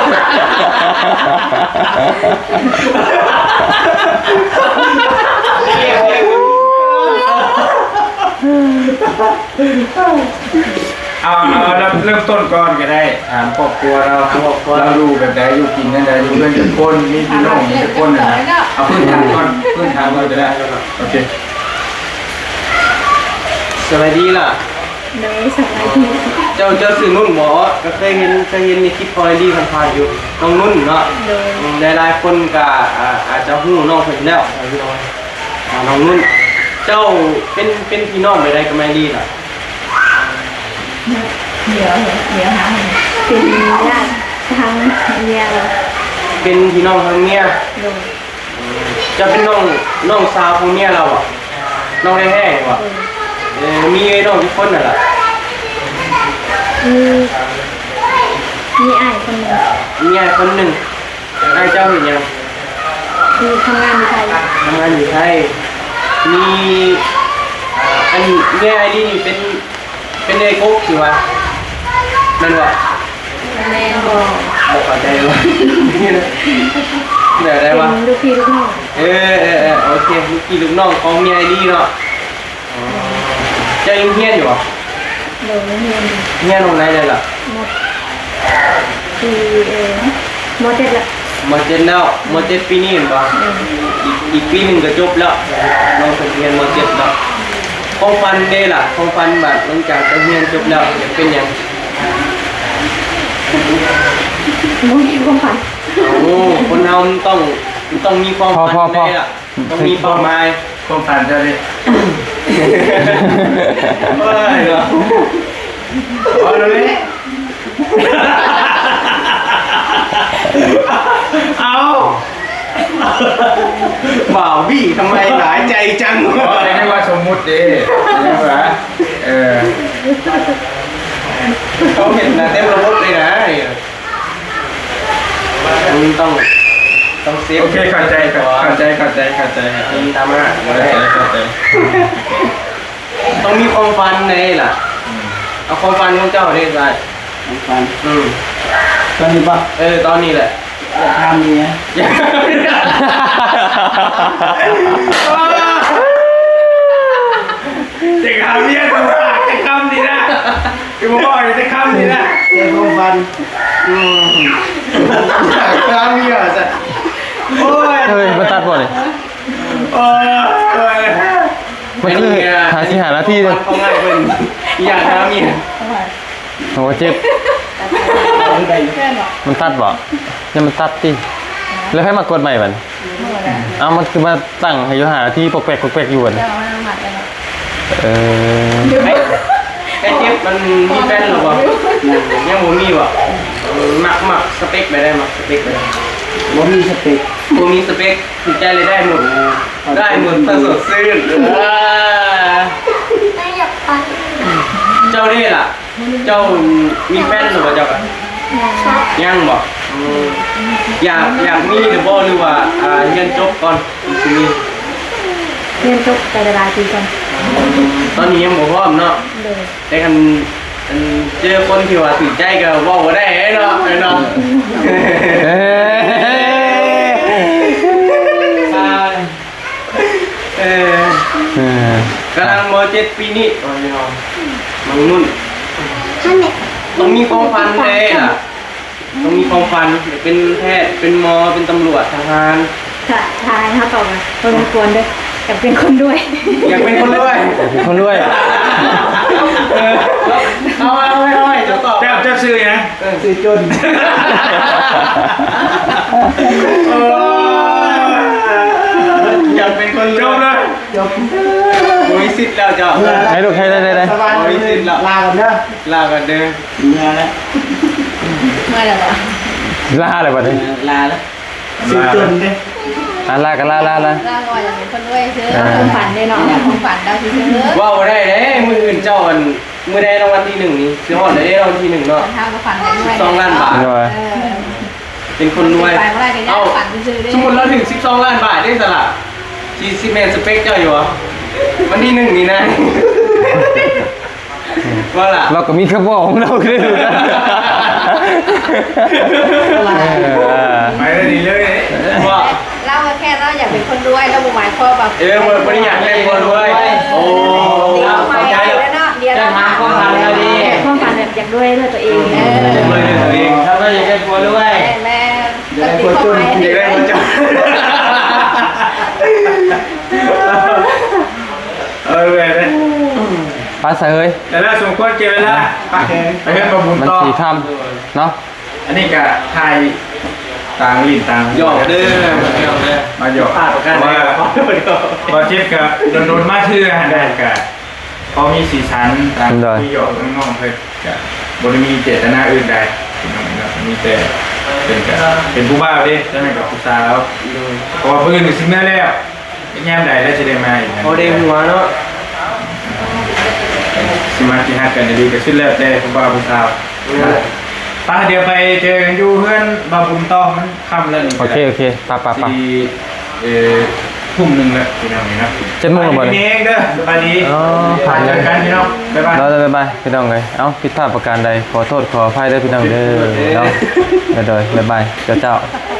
ອົາ ເອົາ ແລ້ວ ເລີ່ມຕົ້ນກ່ອນກໍໄດ້ ຖາມຄອບຄົວລາວ ຄອບຄົວລາວຢູ່ແບບໃດ ຢູ່ກິນແນວໃດ ຢູ່ເຮືອນຈັກຄົນ ມີພີ່ນ້ອງຈັກຄົນຫັ້ນນະ. ເອົາພື້ນຖານກ່ອນ ພື້ນຖານກ່ອນກໍໄດ້. ໂອເຄ ສະບາຍດີລະ. ໂດຍ ສະບາຍດີ. ເຈົ້າ ເຈົ້າຊື່ນຸ່ນບໍ່? ກໍເຄີຍເຫັນ ເຄີຍເຫັນໃນຄລິບຂອງໄອລີຜ່ານໆຢູ່. ນ້ອງນຸ່ນເນາະ. ໂດຍ. ອືມ ຫຼາຍໆຄົນກໍ ອາ ອາດຈະຮູ້ນ້ອງເພິ່ນແລ້ວ ພີ່ນ້ອງ. ອ່າ ນ້ອງນຸ່ນ ເຈົ້າເປັນ ເປັນພີ່ນ້ອງແບບໃດກັບໄອລີລະ? ດຽວ ດຽວຫາ ເປັນຍາດທາງເມຍລາວ. ເປັນພີ່ນ້ອງທາງເມຍ? ໂດຍ. ເຈົ້າເປັນນ້ອງ ນ້ອງສາວຂອງເມຍລາວບໍ? ນ້ອງແທ້ໆບໍ? ໂດຍ. ເອີ ມີເອື້ອຍນ້ອງຈັກຄົນຫັ້ນລະ? ມີ ມີອ້າຍຄົນໜຶ່ງ. ມີອ້າຍຄົນໜຶ່ງ. ອ້າຍເຈົ້າເຮັດຫຍັງ? ຄືທຳງານຢູ່ໄທ. ທຳງານຢູ່ໄທ. ມີ ອັນເມຍອ້າຍນີ້ເປັນ ເປັນເອື້ອຍກົກຊິວ່າ ແມ່ນບໍ່? ແມ່ນບໍ່? ບໍ່ເຂົ້າໃຈວ່າ ແບບໃດວະ? ເປັນລູກພີ່ລູກນ້ອງ. ເອີ ເອີ ເອີ ໂອເຄ ລູກພີ່ລູກນ້ອງຂອງເມຍອ້າຍນີ້ເນາະ. ອໍ ເຈົ້າຍັງຮຽນຢູ່ບໍ່? ໂດຍ ຍັງຮຽນຢູ່. ຮຽນຫ້ອງໃດແລ້ວລະ? ມ ປີ ເອີ ມໍເຈັດລະ. ມໍເຈັດແລ້ວ. ມໍເຈັດປີນີ້ແມ່ນບໍ່? ແມ່ນ. ອີກ ອີກປີໜຶ່ງກໍຈົບແລ້ວ. ນ້ອງເພິ່ນຮຽນມໍເຈັດແລ້ວ. ຄວາມຝັນເດ້ລະ? ຄວາມຝັນບາດຫຼັງຈາກຈະຮຽນຈົບແລ້ວ ຢາກເປັນຫຍັງ? ບໍ່ມີຄວາມຝັນ. ໂອ້ ຄົນເຮົາມັນຕ້ອງ ມັນຕ້ອງມີຄວາມຝັນເດ້ລະ. ຕ້ອງມີເປົ້າໝາຍ. ຄວາມຝັນເຈົ້ານີ້ ໂອ້ຍເນາະ ເອົາເລີຍ ເອົາ ບ່າວບີທຳໄມຫຼາຍໃຈຈັງ? ບໍ່ໄດ້ວ່າສົມມຸດເດ້ ເອີ ເຂົາເຮັດນະ ເຕັມລະບົບເລີຍນະ. ມັນຕ້ອງ ຕ້ອງເຊບ. ໂອເຄ ເຂົ້າໃຈ ເຂົ້າໃຈ ເຂົ້າໃຈ ເຂົ້າໃຈ ເຂົ້າໃຈ. ອືມ ຕາມມາ ເຂົ້າໃຈ ເຂົ້າໃຈ. ຕ້ອງມີຄວາມຝັນເດ້ລະ. ອືມ ເອົາຄວາມຝັນຂອງເຈົ້າເດ້ ສາຍ. ຄວາມຝັນ. ອືມ ຕອນນີ້ບໍ່? ເອີ ຕອນນີ້ແຫຼະ. ຢາກຖາມເມຍ ຢາກຖາມເມຍ ຕ້ອງຖາມຈັກຄຳນີ້ນະ. ຄືບໍ່ບອກຈັກຄຳນີ້ນະ ໃນຄວາມຝັນ. ອືມ ຢາກຖາມເມຍວ່າຊັ້ນ. ໂອ້ຍ ເຮີ້ຍ ມັນຕັດບໍ່ນີ້? ໂອ້ຍ ມັນຄື ອັນນີ້ ຫ້າສິບຫ້ານາທີເດ້ ຄວາມຝັນຂອງອ້າຍເພິ່ນ ຢາກຖາມເມຍ. ໂອ້ ເຈັບ ມັນຕັດບໍ່? ຍັງມັນຕັດຕິ? ແລ້ວໃຜມາກົດໃໝ່ບັດນີ້? ເອົ້າ ມັນຄືມາຕັ້ງໃຫ້ຢູ່ຫ້ານາທີ ປອກແປກ ປອກແປກຢູ່ບັດນີ້. ເອີ ໄອ້ ໄອ້ເຈັບ ມັນມີແຟນແລ້ວບໍ່? ຍັງບໍ່ມີບໍ່? ມັກ ມັກສະເປັກແບບໃດ? ມັກສະເປັກແບບໃດ? ບໍ່ມີສະເປັກ. ບໍ່ມີສະເປັກ ຖືກໃຈເລີຍ ໄດ້ໝົດ ເອີ ໄດ້ໝົດ ຖ້າສົດຊື່ນ. ເອີ ເຈົ້າເດ້ລະ? ເຈົ້າມີແຟນແລ້ວບໍ່ເຈົ້າກະ? ຍັງ ຍັງບໍ່? ອືມ ຢາກ ຢາກມີຫຼືບໍ່ ຫຼືວ່າ ອ່າ ຮຽນຈົບກ່ອນ ຊິມີ? ຮຽນຈົບໄປຫຼາຍໆປີກ່ອນ. ອືມ ຕອນນີ້ຍັງບໍ່ພ້ອມເນາະ? ໂດຍ. ແຕ່ຄັນ ອັນ ເຈີຄົນທີ່ວ່າຖືກໃຈກໍເວົ້າບໍ່ໄດ້ເນາະ ເນາະ. ເອີ ເອີ ກຳລັງ ມໍເຈັດ ປີນີ້ ນ້ອງນຸ່ນ ຕ້ອງມີຄວາມຝັນເດ້ລະ. ຕ້ອງມີຄວາມຝັນ ຢາກເປັນແພດ ເປັນໝໍ ເປັນຕຳຫຼວດ ທະຫານ. ຖ້າ ຖ້າໃຫ້ເຮົາຕອບນະ ບໍ່ແມ່ນຄວນເດີ້ ຢາກເປັນຄົນລວຍ. ຢາກເປັນຄົນລວຍ ຢາກເປັນຄົນລວຍ. ເອີ ເອົາ ເອົາ ເອົາ ເຈົ້າຕອບ. ເຈົ້າ ເຈົ້າຊື່ຫຍັງ? ເອີ ຊື່ຈົນ. ເອີ ຢາກເປັນຄົນລວຍ. ຈົບເລີຍ. ຈົບ. ບໍ່ມີສິດແລ້ວເຈົ້າ. ໃຫ້ລູກໃຫ້ໄດ້ ໄດ້ ໄດ້. ບໍ່ມີສິດແລ້ວ. ລາກ່ອນເດີ້ ລາກ່ອນເດີ້. ເມື່ອແລ້ວ ເມື່ອແລ້ວບໍ່? ລາແລ້ວບັດນີ້ ລາແລ້ວ. ຊິຈົນເດ້. ອ່າ ລາກໍລາ ລາ ລາ ລາກໍວ່າຢາກເປັນຄົນລວຍຊື່. ເອີ ຄວາມຝັນເດ້ເນາະ ຄວາມຝັນລາວຊື່. ເວົ້າບໍ່ໄດ້ເດ້ ມື້ອື່ນເຈົ້າ ອັນ ມື້ໃດລາງວັນທີໜຶ່ງນີ້ ຊິຮອດແລ້ວເດ້ລາງວັນທີໜຶ່ງເນາະ. ເຮົາກໍຝັນເປັນລວຍ ສິບສອງລ້ານບາດ. ເອີ ເປັນຄົນລວຍ. ເອົ້າ ສົມມຸດລາວຖືກສິບສອງລ້ານບາດເດ້ ສະລະ ຊິ ຊິແມ່ນສະເປັກເຈົ້າຢູ່ບໍ່ ວັນທີໜຶ່ງນີ້ນະ? ວ່າລະ ລາວກໍມີຄຳເວົ້າຂອງລາວຄືກັນ. ເອີ ໄປເລີຍນີ້ເລີຍ. ວ່າ ລາວກໍແຄ່ລາວຢາກເປັນຄົນລວຍ ລາວບໍ່ໝາຍຄວາມວ່າ ເອີ ບໍ່ ບໍ່ໄດ້ຢາກເປັນຄົນລວຍ. ໂອ້ ລາວເຂົ້າໃຈແລ້ວເນາະ. ດຽວລາວຖາມຄວາມຝັນລາວດີ ຄວາມຝັນແບບຢ ດ້ວຍ ດ້ວຍຕົວເອງ ເອີ ດ້ວຍຕົວເອງ ຖ້າວ່າຢາກໄດ້ຜົວລວຍ ແມ່ນໆ ຢາກໄດ້ຜົວຈົນ ຢາກໄດ້ຜົວຈົນ ເອີ ເອີ ໄປຊະເຮີ້ຍ ແຕ່ລະສົມຄວນແກ່ເວລາ ໄປ ໄປເຮືອນບໍ່ບຸນ ມັນ ຕໍ່ ຊິຄ່ຳເນາະ. ອັນນີ້ກະຖ່າຍຕາງຫຼິ້ນຕາງ ຫຍອກເດີ ຫຍອກເດີ ມາຫຍອກ ພາດປະການ ເພາະວ່າ ເພາະວ່າເຈັບກະດົນໆມາເທື່ອຫັ້ນນະ ກະພໍມີສີສັນ ຕາງ ໂດຍ ຄຸຍຫຍອກນ້ອງໆ ເພິ່ນກະບໍ່ໄດ້ມີເຈດຕະນາອື່ນໃດ ພີ່ນ້ອງເນາະ ມີແຕ່ເພິ່ນກະເປັນຜູ້ບ່າວເດ້ ຕອນນັ້ນກະຜູ້ສາວ ໂດຍ ເພາະວ່າມື້ອື່ນກະຊິເມືອແລ້ວ ຍາມໃດລະຊິໄດ້ມາອີກ ພໍໄດ້ຫົວເນາະ ຊິມັກຊິຮັກກັນອີ່ຫຼີກະສຸດແລ້ວແຕ່ຜູ້ບ່າວຜູ້ສາວ ແມ່ນ ໄປ ດຽວໄປເຈີກັນຢູ່ເຮືອນບ່າວບຸນຕໍ່ ມັນຄ່ຳແລ້ວນີ້ ໂອເຄ ໂອເຄ ໄປໆໆ ຊິ ເອີ ທຸ່ມໜຶ່ງແລ້ວພີ່ນ້ອງເນາະ ເຈັດໂມງແລ້ວບໍ່ນີ້ ດີແຮງເດີ ສະບາຍດີ ອໍ ຜ່ານ ເຈີກັນພີ່ນ້ອງ ບາຍບາຍ ໂດຍ ບາຍບາຍ ພີ່ນ້ອງເອີຍ ເອົ້າ ຜິດພາດປະການໃດ ຂໍໂທດຂໍອະໄພເດີພີ່ນ້ອງເດີ ເນາະ ໂດຍ ບາຍບາຍ ເຈົ້າໆ.